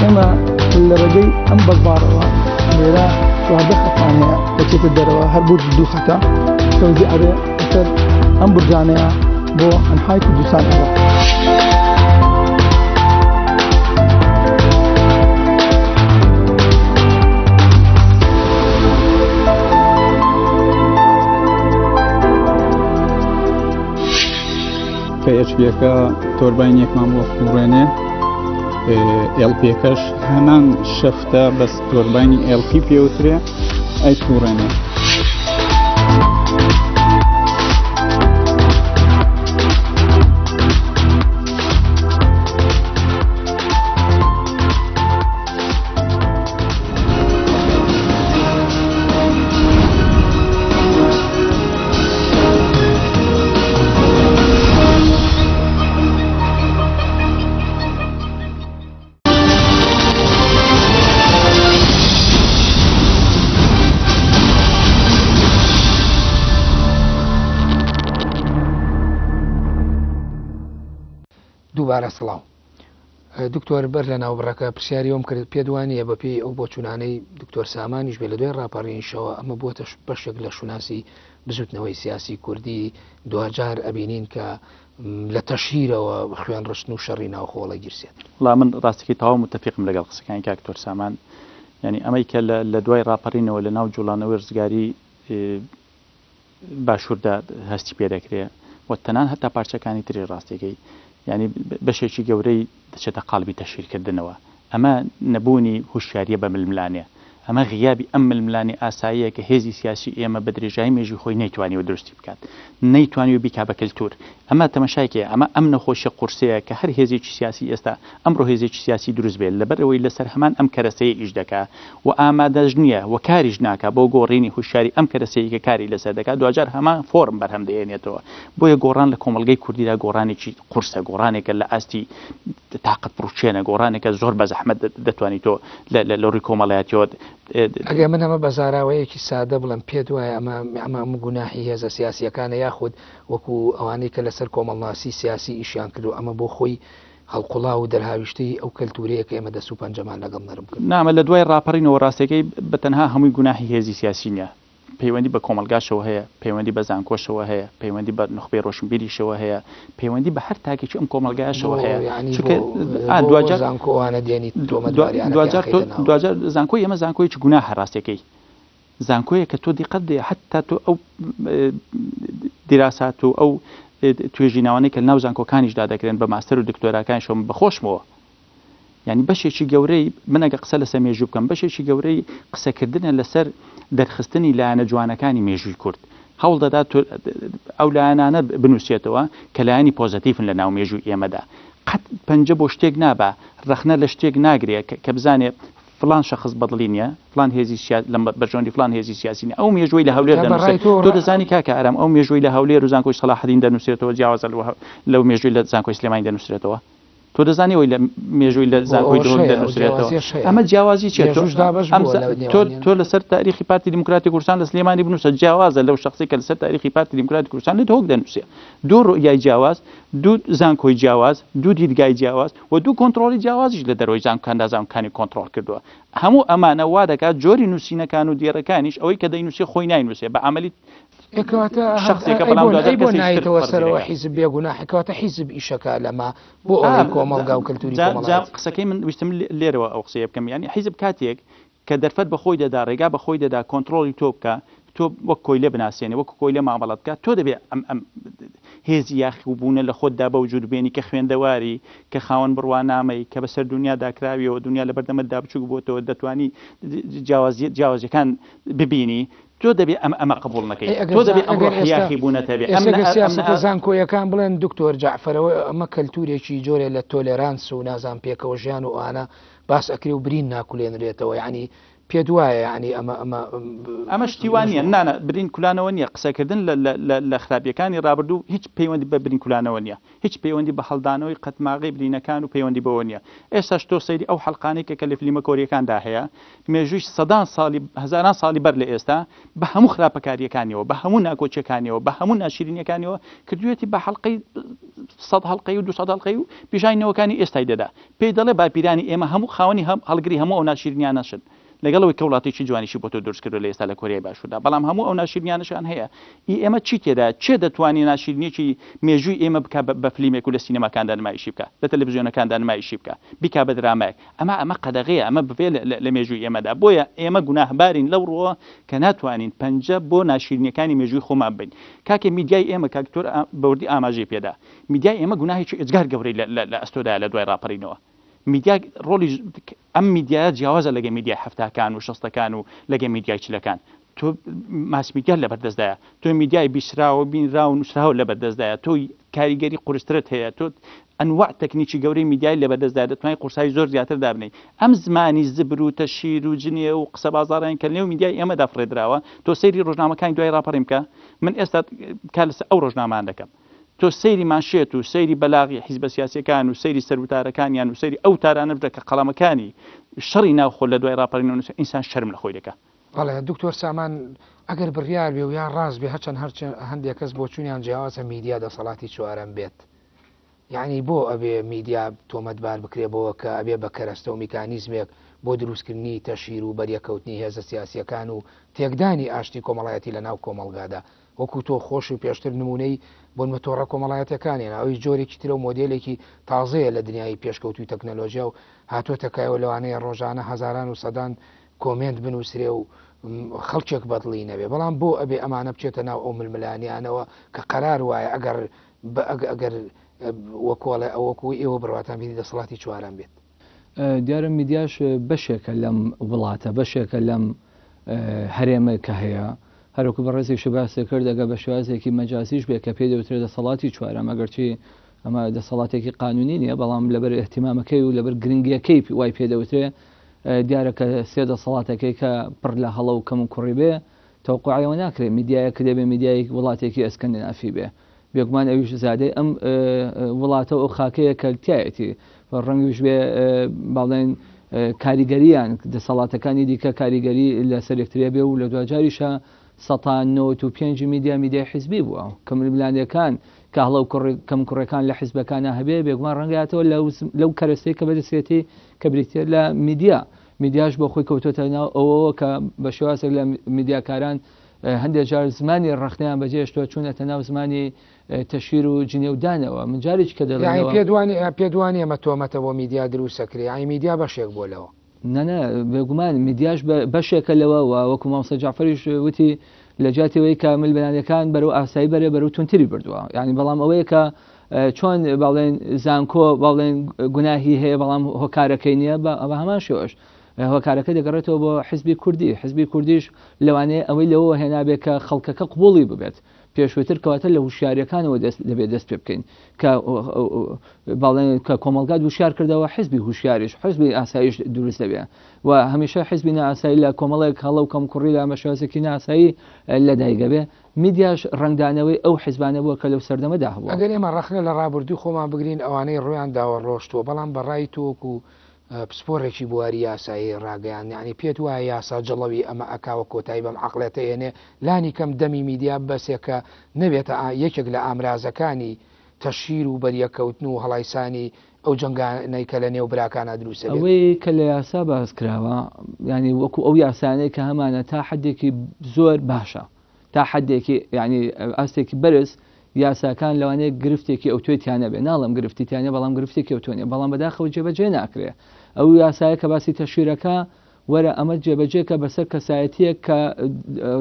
ئێمە لە ڕێگەی ئەم بەزبارەوە لێرە 14 خەتمان هەیە دەچێتە دەرەوە هەر بورج دوو خەتە تەوزیع ئەبێ لەسەر ئەم بورجانەیە بۆ ئەنحای کوردستان ئەوە. کە ئێچپیەکە تۆرباینێکمان بۆ سوڕێنێ ئێڵپیەکەش هەمان شەفتە بەس تۆرباینی ئێڵپی پێوترێ ئەی سوڕێنێ. دووبارە سڵاو دکتۆر بەر لە ناوبڕەکە پرسیاری ئەوم کرد پێت وانییە بەپێی ئەو بۆچوونانەی دکتۆر سامانیش بێ لە دوای ڕاپەڕینیشەوە ئەمە بووەتە بەشێک لە شوناسی بزوتنەوەی سیاسی کوردی دواجار ئەبینین کە لە تەشهیرەوە خوێن ڕشتن و شەڕی ناوخۆ هەڵەگیرسێت. وەڵا من ڕاستەکەی تەواو موتەفیقم لەگەڵ قسەکانی کاک دکتۆر سامان یانی ئەمەی کە لە دوای ڕاپەڕینەوە لە ناو جوڵانەوەی ڕزگاری باشووردا هەستی پێ دەکرێ و تەنان هەتا پارچەکانی تری ڕاستیەکەی. یانی بەشێکی گەورەی دەچێتە قاڵبی تەشهیرکردنەوە. ئەمە نەبوونی هوشیارییە بە ململانێ. ئەمە غیابی ئەم ململانێ ئاساییە کە هێزی سیاسی ئێمە بە درێژایی مێژووی خۆی نەیتوانیوە دروستی بکات. نەیتوانیوە بیکا بە کەلتوور. ئەمە تەمەشایکەیە، ئەمە ئەم نەخۆشیە قورسەیە کە هەر هێزێکی سیاسی ئێستا ئەمڕۆ هێزێکی سیاسی دروست بێت لەبەر ئەوەی لەسەر هەمان ئەم کەرەسەیە ئیش دەکا و ئامادەش نییە و کاریش ناکا بۆ گۆڕینی هوشیاری ئەم کەرەسەیەی کە کاری لەسەر دەکا دواجار هەمان فۆرم بەرهەم دەهێنێتەوە. بۆیە گۆڕان لە کۆمەڵگەی کوردیدا گۆڕانێکی قورسە، گۆڕانێکە لە ئاستی تاقەت پڕوکێنە، گۆڕانێکە زۆر بە زەحمەت دەتوانی تۆ لە ڕووی کۆمەڵایەتیەوە. ئەگەر من ئەمە بە زاراوەیەکی سادە بڵێم پێت وایە ئەمە ئەمە ئەم گوناحی هێزە سیاسییەکانە یاخود وەکو ئەوانەی کە لەسەر کۆمەڵناسی سیاسی ئیشیان کردووە ئەمە بۆ خۆی هەڵقوڵاو و دەرهاویشتەی ئەو کەلتورەیە کە ئێمە دەست و پەنجەمان لەگەڵ نەرم کردووە. نا ئەمە لە دوای ڕاپەڕینەوە ڕاستیەکەی بە تەنها هەمووی گوناحی هێزی سیاسی نیە پەیوەندی بە کۆمەڵگاشەوە هەیە، پەیوەندی بە زانکۆشەوە هەیە، پەیوەندی بە نوخبەی ڕۆشنبیریشەوە هەیە، پەیوەندی بە هەر تاکێکی ئەم کۆمەڵگایەشەوە هەیە. چونکە دواجار زانکۆ ئەوانە دێنیت تۆمەتباریانەکەیان خەیتە ناوەوە. دواجار زانکۆی ئێمە زانکۆیەکی گوناهە ڕاستیەکەی زانکۆیە کە تۆ دیقەت بدەی حەتا تۆ ئەو دیراسات و ئەو توێژینەوانەی کە لەناو زانکۆکانیشدا دەکرێن بە ماستەر و دکتۆراکانیشەوە من بەخۆشمەوە یعنی بەشێکی گەورەی من ئەگە قسە لەسەر مێژوو بکەم بەشێکی گەورەی قسەکردنە لەسەر دەرخستنی لایەنە جوانەکانی مێژووی کورد هەوڵ دەدات ئەو لایەنانە بنووسێتەوە کە لایەنی پۆزەتیفن لە ناو مێژووی ئێمەدا قەت پەنجە بۆ شتێک نابا ڕەخنە لە شتێک ناگرێ کە بزانێ فڵان شەخس بەدڵی نیە فڵان هێزی سیا لە بەرژەوەندی فڵان هێزی سیاسی نیە ئەو مێژووی لە هەولێر جا بە ڕای دەنووسێت تۆ تۆ دەزانی کاکە ئارام ئەو مێژووی لە هەولێر و زانکۆی سەڵاحەدین دەنووسرێتەوە جیاوازە لەو لەو مێژووی لە زانکۆی سلێمانی دەنووسرێتەوە تۆ دەزانی ئەوەی لە مێژووی لە بۆ زانکۆی ئەوەش دهۆک هەیە ئەو دەنووسرێتەوە جیاوازیەش هەیە ئەمە جیاوازی چیە تۆ مێژووش دابەش ئەم بووە زە لە تۆ نێوانیان تۆ لەسەر تاریخی پارتی دیموکراتی کوردستان لە سلێمانی بنووسە جیاوازە لەو شەخسی کە لەسەر تاریخی پارتی دیموکراتی کوردستان لە دهۆک دەنووسێ دوو ڕوئیای جیاواز دوو زانکۆی جیاواز، دوو دیدگای جیاواز و دوو کۆنتڕۆڵی جیاوازیش لە دەرەوەی زانکۆکاندا زانکۆکانی کۆنتڕۆڵ کردووە. هەموو ئەمانە وا دەکات جۆری نووسینەکان و دێڕەکانیش ئەوەی کە دەینووسێ خۆی ناینووسێ بە عەمەلی ئێ کەواتە هەر شەخسێکە ئەی بەڵام بۆ دواجار ئەی بۆ کەسێکی تر نایەتەوە فەرزی سەرەوە دەکات. حیزب بێ گوناحە کەواتە حیزب ئیشەکا لەمە بۆ ئا ئەوەی کۆمەڵگا و کەلتوری جا جا کۆمەڵایەتی. قسەکەی من ویستم لێرەوە ئەو قسەیە بکەم یانی حیزب کاتێک کە دەرفەت بە خۆی دەدا، ڕێگا بە خۆی دەدا کۆنتڕۆڵی تۆ بکا، تۆ وەک کۆیلە بناسێنێ، وەکو کۆیلە مامەڵەت بکا، تۆ دەبێ ئەم ئەم هێزی یاخیبوونە لە خۆتدا بە وجوود بێنی کە خوێندەواری، کە خاوەن بڕوانامەی، کە بەسەر دونیادا کراویەوە، دونیا لەبەر دەمتدا بچووک بۆتەوە، دەتوانی جیاوازی جیاوازیەکان ببینی، تۆ دەبێ ئەم ئەمە قبوڵ نەکەی، ئەی ئەگەر تۆ زا دەبێ ئەم ئەگەر ڕۆحی ئێستا یاخیبوونەت هەبێ، ئەم ئێستا نە گەر ئەم نە سیاسەتە زانکۆیەکان بڵێن دکتۆر جەعفەرەوە ئەمە کەلتورێکی جۆرێ لە تۆلێرانس و نازانم پێکەوە ژیان و ئەوانە باس ئەکرێ و برین ناکولێنرێتەوە یەعنی پێت وایە یەعنی ئەمە ئەمە ئەمە شتی وا نییە نا نا برین کولانەوە نییە قسەکردن لە لە لە لە خراپیەکانی ڕابردوو هیچ پەیوەندی بە برین کولانەوە نییە هیچ پەیوەندی بە هەڵدانەوەی قەتماغەی برینەکان و پەیوەندی بەوە نییە ئێستاش تۆ سەیری ئەو حەڵقانەی کە کە لە فلیمە کۆریەکاندا هەیە مێژووی سەدان ساڵی هەزاران ساڵی بەر لە ئێستا بە هەموو خراپەکاریەکانیەوە بە هەموو ناکۆکیەکانیەوە بە هەموو ناشیرینیەکانیەوە کردویەتی بە حەڵقەی سەد هەڵقەی و 200 هەڵقەی و پیشانی نەوەکانی ئێستای دەدا پێی دەڵێ باپیرانی ئێمە هەموو خاوەنی هەم هەڵگری هەموو ئەو ناشیرینیانەشن لەگەڵ ئەوەی کە وڵاتێکی جوانیشی بۆ تۆ دروست کردوە لە ئێستا لە کۆریای باشوردا بەڵام هەموو ئەو ناشیرنیانەشیان هەیە ئی ئێمە چی تێدایە کێ دەتوانێ ناشیرنیەکی مێژووی ئێمە بکا بە فلیمێک و لە سینەماکاندا نمایشی بکا لە تەلەفزیۆنەکاندا نمایشی بکا بیکا بە درامایەک ئەمە ئەمە قەدەغەیە ئەمە بڤێ لە مێژووی ئێمەدا بۆیە ئێمە گوناهبارین لەو ڕووە کە ناتوانین پەنجە بۆ ناشیرنیەکانی مێژووی خۆمان ببەین کاکێ میدیای ئێمە کاک دکتۆر بەوردی ئاماژەی پێدا میدیای ئێمە گوناهێکی ئێجگار گەورەی لە ئەستۆدایە لە دوای ڕاپەرینەوە. میدیا ڕۆڵی ئەم میدیایە جیاوازە لەگە میدیای حەفتاکان و شەستەکان و لەگە میدیای چلەکان. تۆ ماس میدیا لەبەردەستدایە، تۆ میدیای بیسراوە و بینراو و نووسراوە لەبەردەستدایە، تۆ کاریگەری قورسترت هەیە، تۆ ئەنواع تەکنیکی گەورەی میدیای لەبەردەستدایە، دەتوانی قورسایی زۆر زیاتر دابنێی. ئەم زمانی زبر و تەشهیر و جنێو و قسە بازاڕیان کە لەنێو میدیای ئێمەدا فڕێدراوە، تۆ سەیری ڕۆژنامەکانی دوای ڕاپەڕین بکە، من ئێستا کار لەسەر ئەو ڕۆژنامانە دەکەم. تۆ سەیری مانشێت و سەیری بەلاغی حیزبە سیاسیەکان و سەیری سەروتارەکانیان و سەیری ئەو وتارانە بکە کە قەڵەمەکانی شەڕی ناوخۆ لە دوای ڕاپەڕینەوە نووسرا، ئینسان شەرم لە خۆی دەکا. بەڵێ دکتۆر سامان ئەگەر بڕیار بێ و یا ڕاست بێ هەرچەند هەرچ هەندێک کەس بۆچوونیان جیاوازە میدیا دەسەڵاتی چوارەم بێت یعنی بۆ ئەبێ میدیا تۆمەتبار بکرێ بەوە کە ئەبێ بە کەرەستە و میکانیزمێک بۆ دروستکردنی تەشهیر و بەریەکەوتنی هێزە سیاسیەکان و تێکدانی ئاشتی کۆمەڵایەتی لە ناو کۆمەڵگادا وەکو تۆ خۆشی پێشتر نمونەی بۆنمە تۆڕە کۆمەڵایەتەکان هێنا ئەویش جۆرێکی ترە و مۆدێلێکی تازەیە لە دنیای پێشکەوتوی تەکنەلۆژیا و هاتۆتە کایەوە لەوانەیە ڕۆژانە هەزاران و سەدان کۆمێنت بنووسرێ و خەڵکێک بەدڵی نەبێ بەڵام بۆ ئەبێ ئەمانە بچێتە ناو ئەو ململانیانەوە کە قەرار وایە ئەگەر ئەگەر وەکۆڵێ ئەو وەکو ئێوە بڕواتان بیری دەسەڵاتی چوارەم بێت. دیارە میدیاش بەشێکە لەم وڵاتە، بەشێکە لەم هەرێمە کە هەیە. هەروەکو بەڕێزیشت باست کرد ئەگەر بە شێوازێکی مەجازیش بێت کە پێی دەوترێت دەسەڵاتی چوارەم، ئەگەرچی ئەمە دەسەڵاتێکی قانونی نییە بەڵام لەبەر ئیهتیمامەکەی و لەبەر گرنگیەکەی وای پێ دەوترێ، دیارە کە سێ دەسەڵاتەکەی کە پڕ لە هەڵە و کەم و کوڕی بێ تەوقعی ئەوە ناکرێ میدیایەک دەبێ میدیای وڵاتێکی ئەسکەندنافی بێ. بێگومان ئەویش زادەی ئەم وڵاتە و ئەو خاکەیە کە تیایەتی و ڕەنگیش بێ باڵێن کاریگەریان دەسەڵاتەکانی دیکە کاریگەری لەسەر یەکترێ بێ و لە دواجاریشە 95% میدیا میدیای حیزبی بووە کە ململانێکان کە هەڵە و کەم کوڕەکان لە حیزبەکانە هەبێ بێگومان ڕەنگاتەوە لەو کەرەستەی کە بەدەستێتی کە بریتە لە میدیا. میدیاش بۆ خۆی کەوتۆتە ناو ئەوەوە کە بە شێوازێک لە میدیاکاران هەندێک جار زمانی ڕەخنەیان بەجێهێشتووە چوونەتە ناو زمانی تەشهیر و جنێودانەوە. من جارێکی کە دەڵێمەوە. یانی پێت وانیە ئەمە تۆمەتە بۆ میدیا دروست ئەکرێ؟ یانی میدیا بەشێک بووە لەوە؟ نا نا بێگومان میدیاش بەشێکە لەوە و وەکو مامۆستا جەعفەریش وتی لە جیاتی ئەوەی کە ململانێکان بەرەو ئاسایی بەرێ بەرەو توندتری بردووە. یانی بەڵام ئەوەیە کە چۆن باڵێن زانکۆ باڵێن گوناهی هەیە بەڵام هۆکارەکەی نییە بە هەمان شێوەش هۆکارەکە دەگەڕێتەوە بۆ حزبی کوردی، حزبی کوردیش لەوانەیە ئەوەی لەوەوە هێنابێت کە خەڵکەکە قبوڵی ببێت پێشووتر، کەواتە لە هوشیاریەکانەوە دەبێت دەست پێ بکەین کە باڵێن کە کۆمەڵگات وشیار کردەوە حزبی هوشیاریش حزبی ئاسایش دروست دەبێت و هەمیشە حزبی نائاسایی لە کۆمەڵێک هەڵە و کەمکوڕی لە بە شێوازێکی نائاسایی لەدایک دەبێ. میدیاش ڕەنگدانەوەی ئەو حزبانە بووە کە لەو سەردەمەدا هەبووە. ئەگەر ئێمە ڕەخنە لە ڕابردووی خۆمان بگرین ئەوانەی ڕوویان داوە ڕۆشتووە، بەڵام بە ڕای تۆ وەکو پسپۆرێکی بواری یاسایی ڕاگەیاند یانی پێت وایە یاسا جڵەوی ئەمە ئەکا و کۆتایی بەم عەقڵێتە ئێنێ لانی کەم دەمی میدیا ببەسێ کە نەبێتە یەکێک لە ئامرازەکانی تەشهیر و بەریەککەوتن و هەڵایسانی ئەو جەنگانەی کە لە نێو براکانا دروست ئەبێت. ئەوەی کە لە یاسا باس کراوە یانی وەکو ئەو یاسایانەی کە هەمانە تا حەدێکی زۆر باشە تا حەدێکی یانی ئاستێکی بەرز یاساکان لەوانەیە گرفتێکی ئەوتۆی تیا نەبێ ناڵێم گرفتی تیا نیە بەڵام گرفتێکی ئەوتۆ نیە بەڵام بەداخەوە جێبەجێ ناکرێ ئەو یاسایە کە باسی تەشیرەکە وەرە ئەمە جێبەجێکە بەسەر کەسایەتیەک کە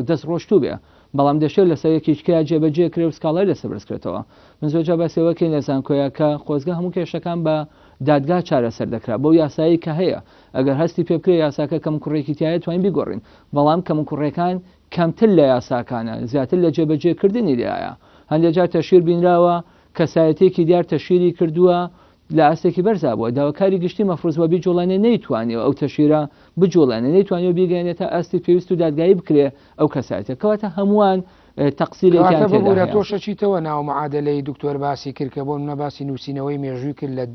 دەست ڕۆشتوو بێ بەڵام دەشێت لەسەر یەکێکیکەیا جێبەجێ کرێ و سکاڵای لەسەر بەرزکرێتەوە من زۆر جار باسی ئەوە کەین لە زانکۆیا کە خۆزگە هەموو کێشەکان بە دادگا چارەسەر دەکرا بەو یاسایی کە هەیە ئەگەر هەستی پێ بکرێ یاساکە کەموکوڕیەکی تایە توانین بیگۆڕین بەڵام کەموکوڕیەکان کەمتر لە یاساکانە زیاتر لە جێبەجێکردنی لایە هەندێک جار تەشهیر بینراوە کەسایەتیەکی دیار تەشهیری کردووە لە ئاستێکی بەرزا بووە داواکاری گشتی مەفروز بووە بیجوڵێنێ نەیتوانیوە ئەو تەشهیرە بجوڵێنێ نەیتوانیوە بیگەیەنێتە ئاستی پێویست و دادگایی بکرێ ئەو کەسایەتیە کەواتە هەمووان تەقسیرێکیان کەواتە تێدا ببورە هەیە. تۆش ئەچیتەوە ناو معادەلەی دکتۆر باسی کرد کە بۆ نمونە باسی نووسینەوەی مێژووی کرد لە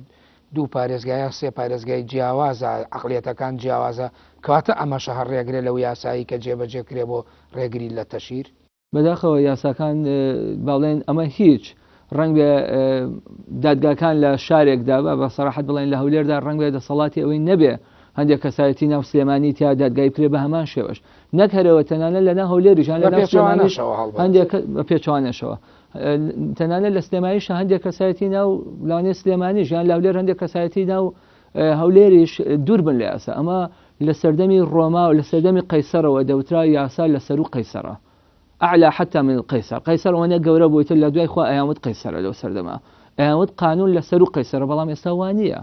دوو پارێزگا یان سێ پارێزگای جیاوازە عەقڵیەتەکان جیاوازە کەواتە ئەمەشە هەر ڕێگرە لەو یاسایی کە جێبەجێ کرێ بۆ ڕێگری لە تەشهیر؟ بەداخەوە یاساکان با بڵێن ئەمە هیچ ڕەنگبێ دادگاکان لە شارێکدا بە بە سەراحەت بڵێن لە هەولێردا ڕەنگبێ دەسەڵاتی ئەوەی نەبێ هەندێک کەسایەتی ناو سلێمانی تیا دادگای بکرێ بە هەمان شێوەش نەک هەرەوە تەنانەت لە ناو هەولێریش یان لە بە ناو سلێمانیش پێچەوانەشەوە هەڵبەت. هەندێک بە پێچەوانەشەوە تەنانەت لە سلێمانیش هەندێک کەسایەتی ناو لەوانەیە سلێمانیش یان لە هەولێر هەندێک کەسایەتی ناو هەولێریش دوور بن لە یاسا. ئەمە لە سەردەمی ڕۆما و لە سەردەمی قەیسەرەوە دەوترا یاسا لە سەروو قەیسەرە. اعلی حتی من القیصر. قەیسەر ئەوەنە گەورە بوو ئیتر لە دوای خوا ئەیانوت قەیسەرە لەو سەردەمە. ئەیانوت قانون لە سەروو قەیسەرە بەڵام ئێستا وا نییە.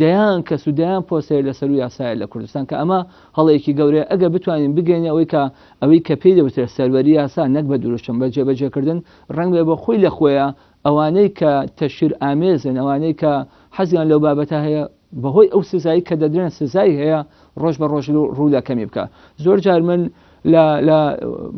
دەیان کەس و دەیان پۆست هەیە لە سەروو یاسایە لە کوردستان کە ئەمە هەڵەیەکی گەورەیە ئەگەر بتوانین بگەینە ئەوەی کە ئەوەی کە پێی دەوترێت سەروەری یاسا نەک بە دروشم بە جێبەجێکردن ڕەنگبێ بۆ خۆی لە خۆیا ئەوانەی کە تەشهیر ئامێزن، ئەوانەی کە حەزیان لەو بابەتە هەیە، بەهۆی ئەو سزایی کە دەدرێن سزای هەیە ڕۆژ بە ڕۆژ ڕوو لە کەمی بکە. زۆر جار من لە لە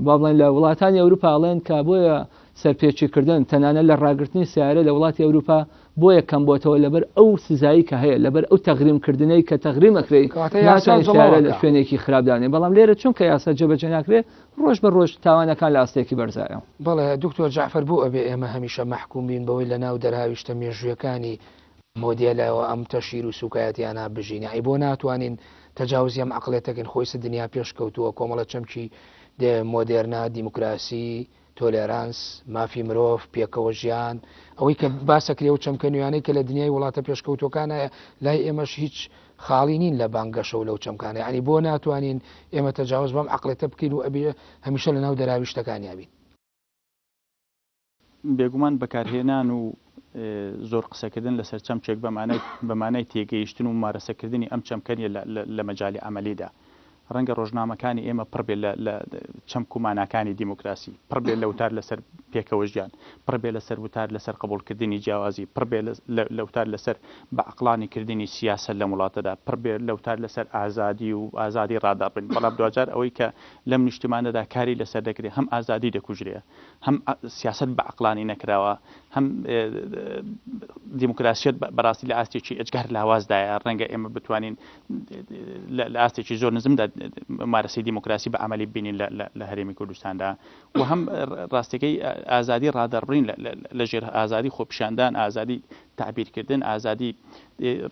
با بڵێن لە وڵاتانی ئەوروپا ئەڵێن کە بۆیە سەرپێچیکردن تەنانەت لە ڕاگرتنی سیارە لە وڵاتی ئەوروپا بۆیە کەم بۆتەوە لەبەر ئەو سزایی کە هەیە لەبەر ئەو تەغریم کردنەی کە تەغریم ئەکرێی کەواتە یاسا ناتوانانی سیارە لە جڵەوەکە. شوێنێکی خراپ دانێ بەڵام لێرە چونکە یاسا جێبەجێ ناکرێ ڕۆژ بە ڕۆژ تاوانەکان لە ئاستێکی بەرزایە. بەڵێ دکتۆر جەعفەر بۆ ئەبێ ئێمە هەمیشە مەحکوم بین بەوەی لە ناو دەرهاویشتە مێژوویەکانی مۆدێلەوە ئەم تەشهیر و سوکایەتیانە بژین یەعنی بۆ ناتوانین تەجاوزی ئەم عەقڵیەتە کەین خۆ ئیستا دنیا پێش کەوتووە کۆمەڵە چەمکی مۆدێرنە دیموکراسی تۆلێرانس مافی مرۆڤ پێکەوە ژیان ئەوەی کە باسەکرێ و چەمکە نوێیانەی کە لە دنیای وڵاتە پێشکەوتووەکان هەیە لای ئێمەش هیچ خاڵی نین لە بانگەشە و لەو چەمکانە یەعنی بۆ ناتوانین ئێمە تەجاوز بەم عەقڵێتە بکەین و ئەبێ هەمیشە لەناو دەراویشتەکانیا بین؟ بێگومان بەکارهێنان و زۆر قسەکردن لەسەر چەمکێک بە مانای تێگەیشتن و ممارەسەکردنی ئەم چەمکە نییە لە مەجالی عەمەلیدا. ڕەنگە ڕۆژنامەکانی ئێمە پڕ بێت لە چەمک و ماناکانی دیموکراسی، پڕ بێت لە وتار لەسەر پێکەوەژیان، پڕ بێت لەسەر وتار لەسەر قبوڵکردنی جیاوازی، پڕ بێت لە وتار لەسەر بە عەقڵانی کردنی سیاسەت لەم وڵاتەدا، پڕ بێت لە وتار لەسەر ئازادی و ئازادی ڕادەڕبین. بەڵام دواجار ئەوەی کە لەم نیشتمانەدا کاری لەسەر دەکرێت هەم ئازادی دەکوژرێ، هەم سیاسەت بە عەقڵانی نەکراوە، هەم دیموکراسیەت بەڕاستی لە ئاستێکی ئێجگار لاوازدایە، ڕەنگە ئێمە بتوانین لە ئاستێکی زۆر نزمدا ممارەسەی دیموکراسی بە عەمەلی ببینین لە هەرێمی کوردستاندا و هەم ڕاستیەکەی ئازادی ڕادەڕبڕین لە ژێر ئازادی خۆپیشاندان، ئازادی تەعبیرکردن، ئازادی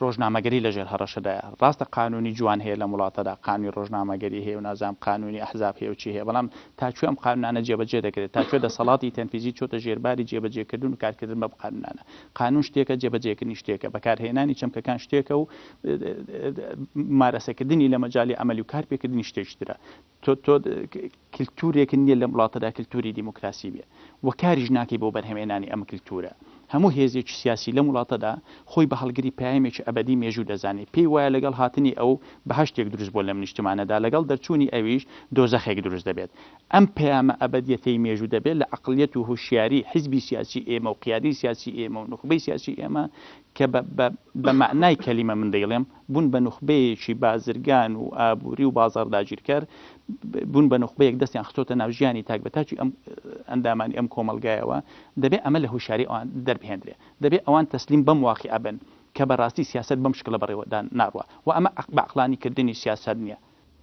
ڕۆژنامەگەری لە ژێر هەڕەشەدایە. ڕاستە قانوونی جوان هەیە لەم وڵاتەدا، قانوونی ڕۆژنامەگەری هەیە و نازانم قانوونی ئەحزاب هەیە و چی هەیە، بەڵام تا کوێ ئەم قانوونانە جێبەجێ دەکرێت؟ تا کوێ دەسەڵاتی تەنفیزی چۆتە ژێرباری جێبەجێکردن و کارکردن بەم قانوونانە؟ قانوون شتێکە، جێبەجێکردنی شتێکە، بەکارهێنانی چەمکەکان شتێکە و ممارەسەکردنی لە مەجالی عەمەلی و کارپێکردنی شتێکی ترە. تۆ تۆ کلتورێکت نییە لەم وڵاتەدا کلتوری دیموکراسی بێ و کاریش ناکەی بۆ بەرهەمێنانی ئەم کلتورە. هەموو هێزێکی سیاسی لەم وڵاتەدا خۆی بە هەڵگری پەیامێکی ئەبەدی مێژوو دەزانێ، پێی وایە لەگەڵ هاتنی ئەو بەهەشتێک دروست بووە لەم نیشتمانەدا، لەگەڵ دەرچوونی ئەویش دۆزەخێک دروست دەبێت. ئەم پەیامە ئەبەدیەتەی مێژوو دەبێت لە عەقڵیەت و هۆشیاری حیزبی سیاسی ئێمە و قیادەی سیاسی ئێمە و نوخبەی سیاسی ئێمە کە بە بە بە مەعنای کەلیمە من دەیڵێم بوون بە نوخبەیەکی بازرگان و ئابووری و بازاڕداگیرکەر، بوون بە نوخبەیەک دەستیان خستۆتە ناو ژیانی تاک بە تاکی ئەم ئەندامانی ئەم کۆمەڵگایەوە، دەبێ ئەمە لە هۆشیاری ئەوان دەربهێندرێ. دەبێ ئەوان تەسلیم بەم واقیعە بن کە بە ڕاستی سیاسەت بەم شکڵە بەڕێوە ناڕوا و ئەمە بە عەقڵانی کردنی سیاسەت نییە.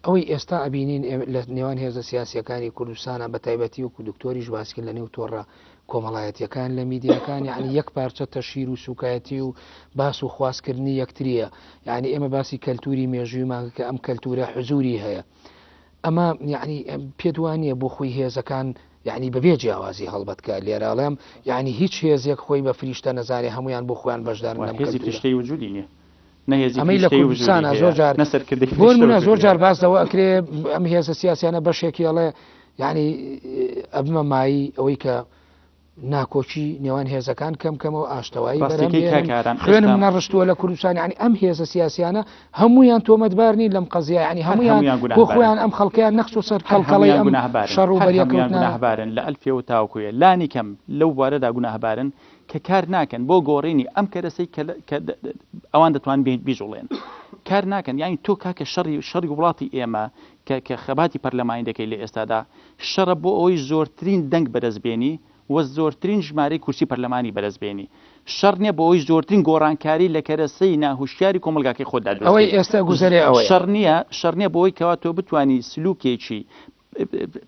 ئەوەی ئێستا ئەبینین لە نێوان هێزە سیاسیەکانی کوردستانا بە تایبەتی وەکو دکتۆریش باسی کرد لە نێو تۆڕە کۆمەڵایەتیەکان لە میدیاکان یعنی یەک پارچە تەشهیر و سوکایەتی و باس و خوازکردنی یەکتریە یعنی ئێمە باسی کەلتوری مێژوویمان کە ئەم کەلتورە حزوری هەیە ئەمە یعنی پێت وانە بۆ خۆی هێزەکان یعنی بەبێ جیاوازی هەڵبەت کە لێراڵێم یعنی هیچ هێزێک خۆی بە فریشتە نەزانێ هەمویان بۆ خۆیان بەشدارن لەم هێزی فریشتەی وجودی نییە نە هێزی ئەمەی لە فریشتەی وجودی کوردستانە هەیە زۆر جار نە سەرکردەی بۆ فریشتە نمونە وجودی زۆر جار هەیە. باس لەوە ئەکرێ ئەم هێزە سیاسیانە بەشێکی ئەڵێ یعنی ئەبمە مایی ئەوەی کە ناکۆکی نێوان هێزەکان کەم کەمەوە ئاشتەوایی بەرهەم ڕاستیەکەی کاک بێنن ئارام خوێنم ئێستا نەڕشتووە لە کوردستان یعنی ئەم هێزە سیاسیانە هەمویان تۆمەتبار نین لەم قەزیە یعنی هەر هەمویان هەمویان بۆ گوناهبارن خۆیان ئەم خەڵکەیان نەخستوە سەر هەر کەڵکەڵەی هەمویان ئەم گوناهبارن شەڕ و هەر هەمویان بەریەکەوتنانە. گوناهبارن لە ئەلفەوە تاوەکویە لانی کەم لەو بوارەدا گوناهبارن کە کار ناکەن بۆ گۆڕینی ئەم کەرەسەی کە کە ئەوان دەتوان بیجوڵێن کار ناکەن یانی تۆ کاکە شەڕی شەڕی وڵاتی ئێمە کە کە خەباتی پەرلەمانی دەکەی لە ئێستادا شەڕە بۆ ئەوەی زۆرترین دەنگ بەدەست بێنی و زۆرترین ژمارەی کورسی پەرلەمانی بەدەست بێنی شەڕ نییە بۆ ئەوەی زۆرترین گۆڕانکاری لە کەرەسەی ناهوشیاری کۆمەڵگاکەی خۆتدا دروست ئەوەی کەی ئێستا گوزەرێ ئەوەیە. شەڕ نییە شەڕ نییە بۆ ئەوەی کەوا تۆ بتوانی سلوکێکی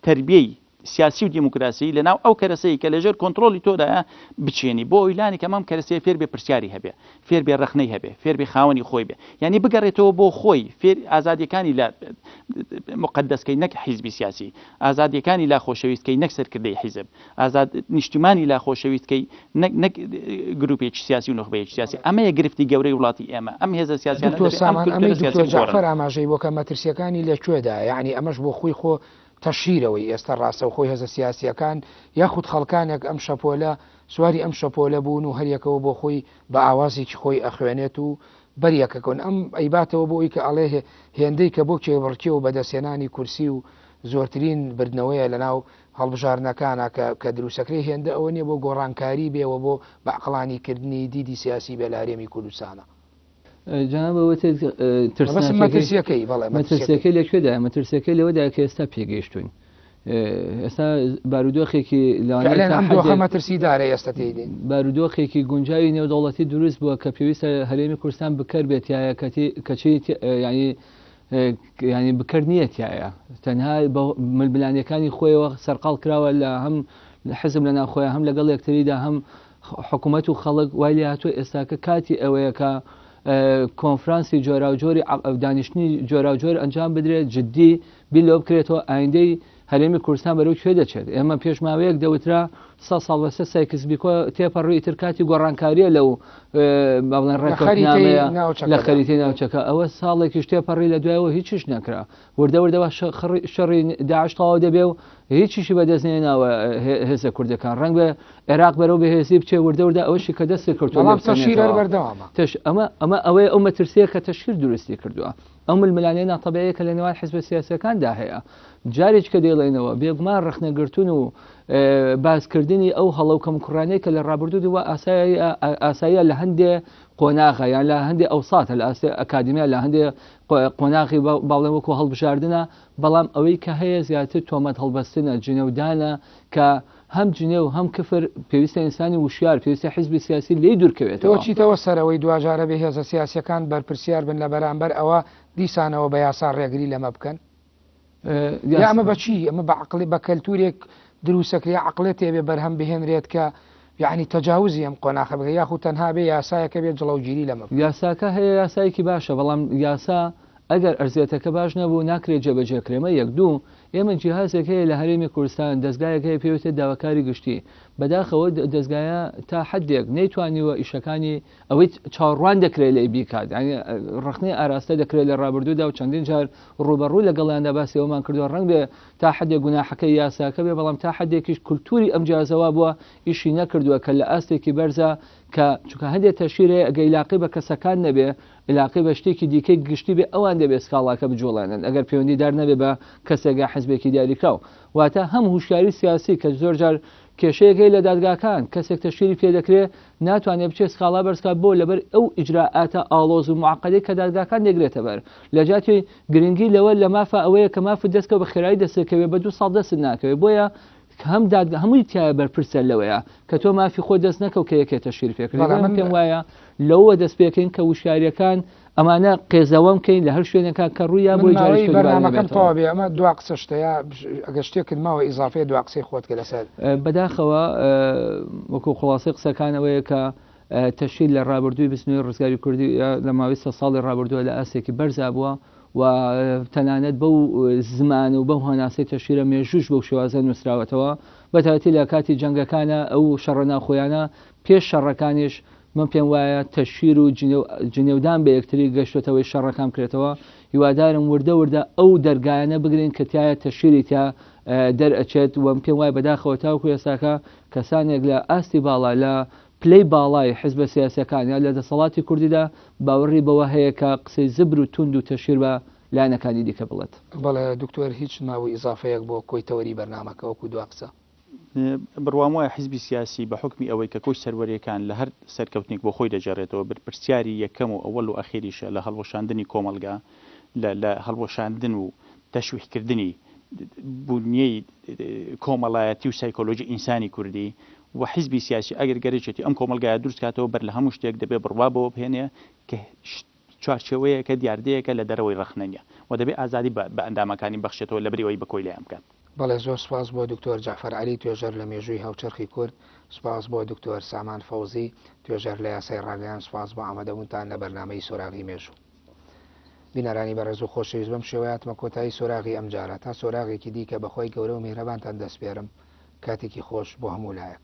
تەربیەی سیاسی و دیموکراسی لە ناو ئەو کەرەسەی کە لەژێر کۆنتڕۆڵی تۆدایە بچێنی بۆ ئەوی لانی کەم ئەم کەرەسەیە فێر بێ پرسیاری هەبێ فێر بێ ڕەخنەی هەبێ فێر بێ خاوەنی خۆی بێ یعنی بگەڕێتەوە بۆ خۆی فێر ئازادیەکانی لە مقدسکەی نەک حیزبی سیاسی ئازادیەکانی لا خۆشەویستکەی نەک سەرکردەی حیزب ئازاد نیشتیمانی لا خۆشەویستکەی نەک نەک گروپێکی سیاسی و نوخبەیەکی سیاسی ئەمەیە گرفتی گەورەی وڵاتی ئێمە ئەم هێزە سیاسیانە دکتۆر دەبێ ئەم سامان ئەمەی کولتوورە دکتۆر سیاسیە بگۆڕن. جەعفەر ئاماژەی بۆ کە مەترسیەکانی لە کوێدایە یەعنی ئەمەش بۆ خۆی خۆ تەشهیرەوەی ئێستا ڕاستەوخۆی هێزە سیاسیەکان یاخود خەڵکانێک ئەم شەپۆلە سواری ئەم شەپۆلە بوون و هەریەکەوە بۆ خۆی بە ئاوازێکی خۆی ئەخوێنێت و بەریەکەکەون ئەم ئەیباتەوە بۆ ئەوی کە ئەڵێ هێندەی کە بۆ کێبڕکێ و بەدەستهێنانی کورسی و زۆرترین بردنەوەیە لەناو هەڵبژاردنەکانا کە کە دروستەکرێ هێندە ئەوە نیە بۆ گۆڕانکاری بێ و بۆ بە عەقڵانی کردنی دیدی سیاسی بێ لە هەرێمی کوردستانا. جەناب وتت مەبەستم ترسناکیەکەی مەترسیەکەی بەڵێ مەترسیەکەی. مەترسیەکەی لە کوێدایە؟ مەترسیەکەی لەوەدایە کە ئێستا پێگەیشتووین. ئێستا بارودۆخێکی لەوانەیە فعلا تا ئەم دۆخە حدێک مەترسیدارە ئێستا تێیدەین. بارودۆخێکی گونجاوی نێودەوڵەتی دروست بووە کە پێویستە هەرێمی کوردستان بکەر بێت تایە کەتی کەچی یعنی یعنی بکەر نییە تایە تەنها بە ململانێکانی خۆیەوە سەرقاڵ کراوە لە هەم حزب لە ناوخۆیە هەم لەگەڵ یەکتریدا هەم حکوومەت و خەڵک وای لێ هاتووە ئێستاکە کاتی ئەوەیە کە کۆنفرانسی جۆراوجۆری دانیشتنی جۆراوجۆر ئەنجام بدرێت جددی بیر لەوە بکرێتەوە ئایندەی هەرێمی کوردستان بەرەو کوێ دەچێت ئێمە پێش ماوەیەک دەوترا سە ساڵ بەسەر سایکس بیکۆ تێپەڕی ئیتر کاتی گۆڕانکاریە لەو با بڵێن لە خەریتەی ڕێککەوتنامەیە لە ناوچەکەدا. خەریتەی ناوچەکە ئەوە ساڵێکیش تێپەڕی لە دوایەوە هیچیش نەکرا. وردە وردە وا شەڕی داعش تەواو دەبێ و هیچیشی بەدەست نێناوە هێزە کوردەکان ڕەنگ بێ عێراق بەرەو بەهێزی بچێ وردە وردە ئەوەشی کە دەستی کردووە بەڵام تەشهیر هەر بەردەوامە. تەش ئەمە ئەمە ئەوەیە ئەو مەترسییە کە تەشهیر دروستی کردووە ئەو ململانێ ناتەبیعیە کە لە نێوان حزبە سیاسیەکاندا هەیە جارێکی کە دەیڵێنەوە بێگومان ڕەخنەگرتن و باسکردنی ئەو هەڵە و کەموکوڕانەی کە لە ڕابردوو وا ئاساییە لە هەندێ قۆناغە یان لە هەندێ ئەوساتە لە ئاستی ئەکادیمیا لە هەندێ قۆناغی باڵێن وەکو هەڵبژاردنە بەڵام ئەوەی کە هەیە زیاتر تۆمەت هەڵبەستنە جنێودانە کە هەم جنێو هەم کفر پێویستە ئینسانی وشیار پێویستە حزبی سیاسی لێی دوورکەوێتەوە. تۆ چیتەوە سەرەوەی دواجارە بێ هێزە سیاسیەکان بەرپرسیار بن لە بەرامبەر ئەوە دیسانەوە بە یاسا ڕێگری لەمە بکەن؟ یا ئەمە بە چی؟ ئەمە بە عەقڵی بە کەلتورێک دروسەکرێ عەقڵێتێ بێ بەرهەم بهێنرێت کە یەعنی تەجاوزی ئەم قۆناخە بکە یاخود تەنها بێ یاسایەکە بێ جڵەوگیری لەمە بکات. یاساکە هەیە یاسایەکی باشە بەڵام یاسا ئەگەر ئەرزیەتەکە باش نەبوو ناکرێت جێبەجێ کرێ مە یەک دوو ئێمە جیهازێک هەیە لە هەرێمی کوردستان دەزگایەک هەیە پێوتێت داواکاری گشتی بەداخەوە دەزگایە تا حدێک نەیتوانیوە ئیشەکانی ئەوەی چاوەڕوان دەکرێت لێی بیکات یانی ڕەخنەی ئاراستە دەکرێت لە ڕابردوودا و چەندین جار ڕووبەڕوو لەگەڵیاندا باسی ئەومان کردووە ڕەنگ بێ تا حدێک گوناحەکەی یاساکە بێ بەڵام تا حدێکیش کولتوری ئەم جیازەوا بووە ئیشی نەکردووە کە لە ئاستێکی بەرزە کە چونکە هەندێک تەشیر هەیە ئەگە ئیلاقی بە کەسەکان نەبێ ئیلاقی بە شتێکی دیکەی گشتی بێ ئەوان دەبێ سکاڵاکە بجوڵێنن ئەگەر پەیوەندیدار نەبێ بە کەسێک یا حزبێکی دیاریکراو واتە هەم هوشیاری سیاسی کە زۆر جار کێشەیەک هەیە لە دادگاکان کەسێک تەشهیری پێ دەکرێ ناتوانێ بچێ سکاڵا بەرز کات بۆ لەبەر ئەو ئیجرائاتە ئاڵۆز و معقدەی کە دادگاکان دەگرێتە بەر لە جاتی گرنگی لەوە لە مافە ئەوەیە کە مافت دەستکەوت بە خێرایی دەستەکەوێ بە دوو ساڵ دەستت ناکەوێ بۆیە هەم دادگا هەمووی تایە بەرپرسە لەوەیە کە تۆ مافی خۆ دەست نەکەو کە یەکێ تەشهیر پێکرد من پێم وایە لەوە دەست پێکەین کە وشیاریەکان ئەمانە قێزەوەم کەین لە هەر شوێنێکا کە ڕوویا بۆی جارێکی ماوەی بەرنامەکەم تەواو بێ ئەمە دوا قسە شتە یا ئەگەر شتێکت ماوە ئیزافەیە دوا قسەی خۆت کە لەسەر. بەداخەوە وەکو خوڵاسەی قسەکان ئەوەیە کە تەشهیر لە ڕابردووی بزنوی ڕزگاری کوردی لە ماوەی سە ساڵی ڕابردووە لە ئاستێکی بەرزا بووە و تەنانەت بەو زمان و بەو هەناسەی تەشهیرە مێژووش بەو شێوازە نووسراوەتەوە بەتایبەتی لە کاتی جەنگەکانە ئەو شەڕە ناوخۆیانە پێش شەڕەکانیش من پێم وایە تەشهیر و جنێودان بە یەکتری گەشتۆتەوەی شەڕەکان بکرێتەوە، هیوادارم وردە وردە ئەو دەرگایانە بگرین کە تیایا تەشهیری تیا دەرئەچێت و من پێم وایە بەداخەوە تاوەکو ئێستاکە کەسانێک لە ئاستی باڵا لە پلەی باڵای حزبە سیاسیەکان یا لە دەسەڵاتی کوردیدا باوەڕی بەوە هەیە کە قسەی زبر و توند و تەشهیر بە لایەنەکانی دیکە بڵێت. بەڵێ دکتۆر هیچ ماوە ئیزافەیەک بۆ کۆی تەوەری بەرنامەکە وەکو دوا قسە؟ بڕوام وایە حیزبی سیاسی بە حوکمی ئەوەی کە کۆی سەروەرییەکان لە هەر سەرکەوتنێک بۆ خۆی دەگێڕێتەوە، بەرپرسیاری یەکەم و ئەوەڵ و ئەخیریشە لە هەڵوەشاندنی کۆمەڵگا، لە لە هەڵوەشاندن و تەشویهکردنی بونیەی کۆمەڵایەتی و سایکۆلۆژی ئینسانی کوردی و حیزبی سیاسی ئەگەر گەرەکێتی ئەم کۆمەڵگایە دروست کاتەوە بەر لە هەموو شتێک دەبێ بڕوا بەوە بهێنێ کە چوارچێوەیەکە، دیاردەیەکە لە دەرەوەی ڕەخنە نیە و دەبێ ئازادی بە بە ئەندامەکانی ببەخشێتەوە لەبری ئەوەی بە کۆیلەیان بکات. بەڵێ زۆر سوپاس بۆ دکتۆر جەعفەر عەلی توێژەر لە مێژووی هاوچەرخی کورد، سوپاس بۆ دکتۆر سامان فەوزی توێژەر لە یاسای ڕاگەیاند، سوپاس بۆ ئامادەبوونتان لە بەرنامەی سۆراغی مێژوو. بینەرانی بەڕێز و خۆشەویست بەم شێوەیە هاتمە کۆتایی سۆراغی ئەمجارە، تا سۆراغێکی دیکە بە خوای گەورە و میهرەبانتان دەسپێرم. کاتێکی خۆش بۆ هەموو لایەک.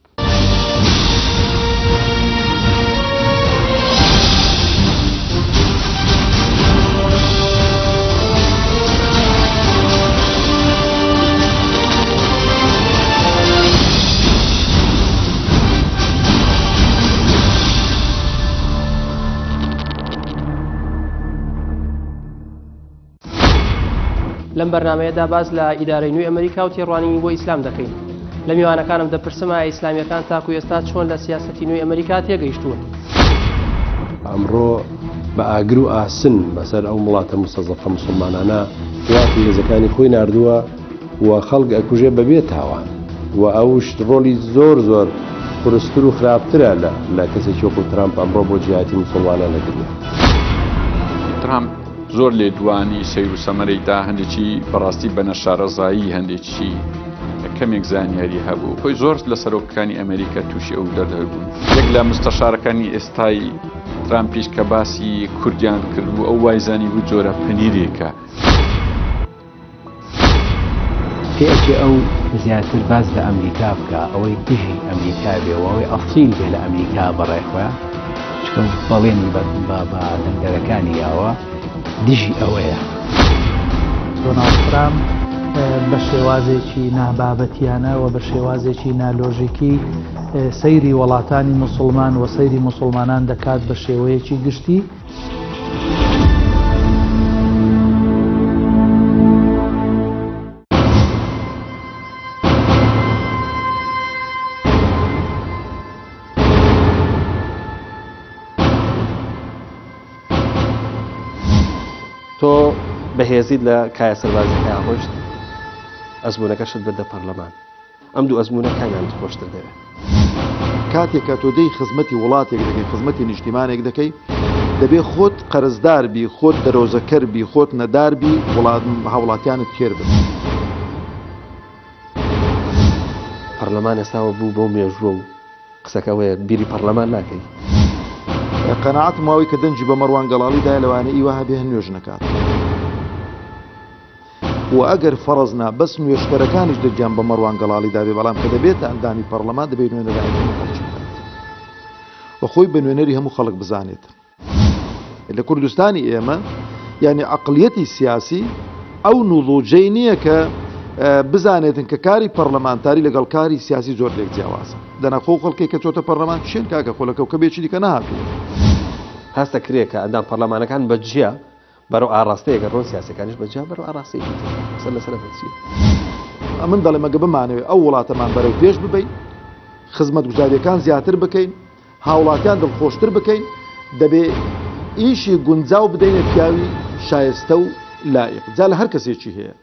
لەم بەرنامەیەدا باس لە ئیدارەی نوێی ئەمریکا و تێڕوانینی بۆ ئیسلام دەکەین. لە میوانەکانم دەپرسم ئایا ئیسلامییەکان تاکو ئێستا چۆن لە سیاسەتی نوێی ئەمریکا تێگەیشتوون؟ ئەمڕۆ بە ئاگر و ئاسن بەسەر ئەو وڵاتە مستەزەفە مسوڵمانانە وڵاتی هێزەکانی خۆی ناردووە و خەڵک ئەکوژێ بەبێ تاوان و ئەوش ڕۆڵی زۆر زۆر قورستر و خراپترە لە لە کەسێکی وەکو ترامپ ئەمڕۆ بۆ جیاتی مسوڵمانان لە دنیا. ترامپ زۆر لێدوانی سەیر و سەمەرەی دا، هەندێکی بەڕاستی بە نەشارەزایی، هەندێکی کەمێک زانیاری هەبوو. خۆی زۆر لە سەرۆکەکانی ئەمریکا تووشی ئەو دەردە بوون. یەک لە مستەشارەکانی ئێستای ترامپیش کە باسی کوردیان کردبوو، ئەو وایزانیبوو جۆرە پەنیرێکە. پێئەچێ ئەو زیاتر باس لە ئەمریکا بکا ئەوەی دژی ئەمریکا بێ و ئەوەی ئەسیل بێ لە ئەمریکا بەڕای خۆیان چونکە بەڵێنی بە دەنگدەرەکانی یاوە دژی ئەوەیە. دۆناڵد ترامپ بە شێوازێکی نابابەتیانە و بە شێوازێکی نالۆژیکی سەیری وڵاتانی موسڵمان و سەیری موسڵمانان دەکات بە شێوەیەکی گشتی. تۆ بەهێزیت لە کایە سەربازیەکەیا ڕۆیشت ئەزموونەکەشت بردە پەرلەمان ئەم دوو ئەزموونە کامیانت خۆشتر دەوێت؟ کاتێک کە تۆ دێی خزمەتی وڵاتێک دەکەی خزمەتی نیشتیمانێک دەکەی دەبێ خۆت قەرزدار بی خۆت دەرۆزەکەر بی خۆت نەدار بی وڵات هاوڵاتیانت تێر بن. پەرلەمان ئێستاوە بوو بەو مێژووە و قسەکە ئەوەیە بیری پەڕلەمان ناکەی. قەناعەتم واوەی کە دەنگی بە مەڕوان گەڵاڵی دایە لەوانەیە ئی وا هەبێ هەر نوێژ نەکات و ئەگەر فەڕز نا بەس نوێژکەرەکانیش دەنگیان بە مەڕوان گەڵاڵی دابێ بەڵام کە دەبێتە ئەندامی پەڕلەمان دەبێ نوێنەرایەتی هەموو خەڵکی بکات و خۆی بە نوێنەری هەموو خەڵک بزانێت. لە کوردستانی ئێمە یعنی عقلیەتی سیاسی ئەو نوڵوجەی نییە کە بزانێتن کە کاری پەرلەمانتاری لەگەڵ کاری سیاسی زۆر لێک جیاوازە دەنا خۆ خەڵکێک کە چۆتە پەرلەمان چێن کاکە خۆ لە کەوکەبێکی دیکە نەهاتووە. هەستە کرێ کە ئەندام پەرلەمانەکان بە جیا بەرەو ئاڕاستەیەکە ڕۆن سیاسەکانیش بە جیا بەرەو ئاڕاستەیەکی تر قسە لەسەر ئەمە چییە؟ ئەمن دەڵێم ئەگە بمانەوێ ئەو وڵاتەمان بەرەو پێش ببەین خزمەتگوزاریەکان زیاتر بکەین هاوڵاتیان دڵخۆشتر بکەین، دەبێ ئیشی گونجاو بدەینە پیاوی شایستە و لایق، جا لە هەر کەسێکی هەیە.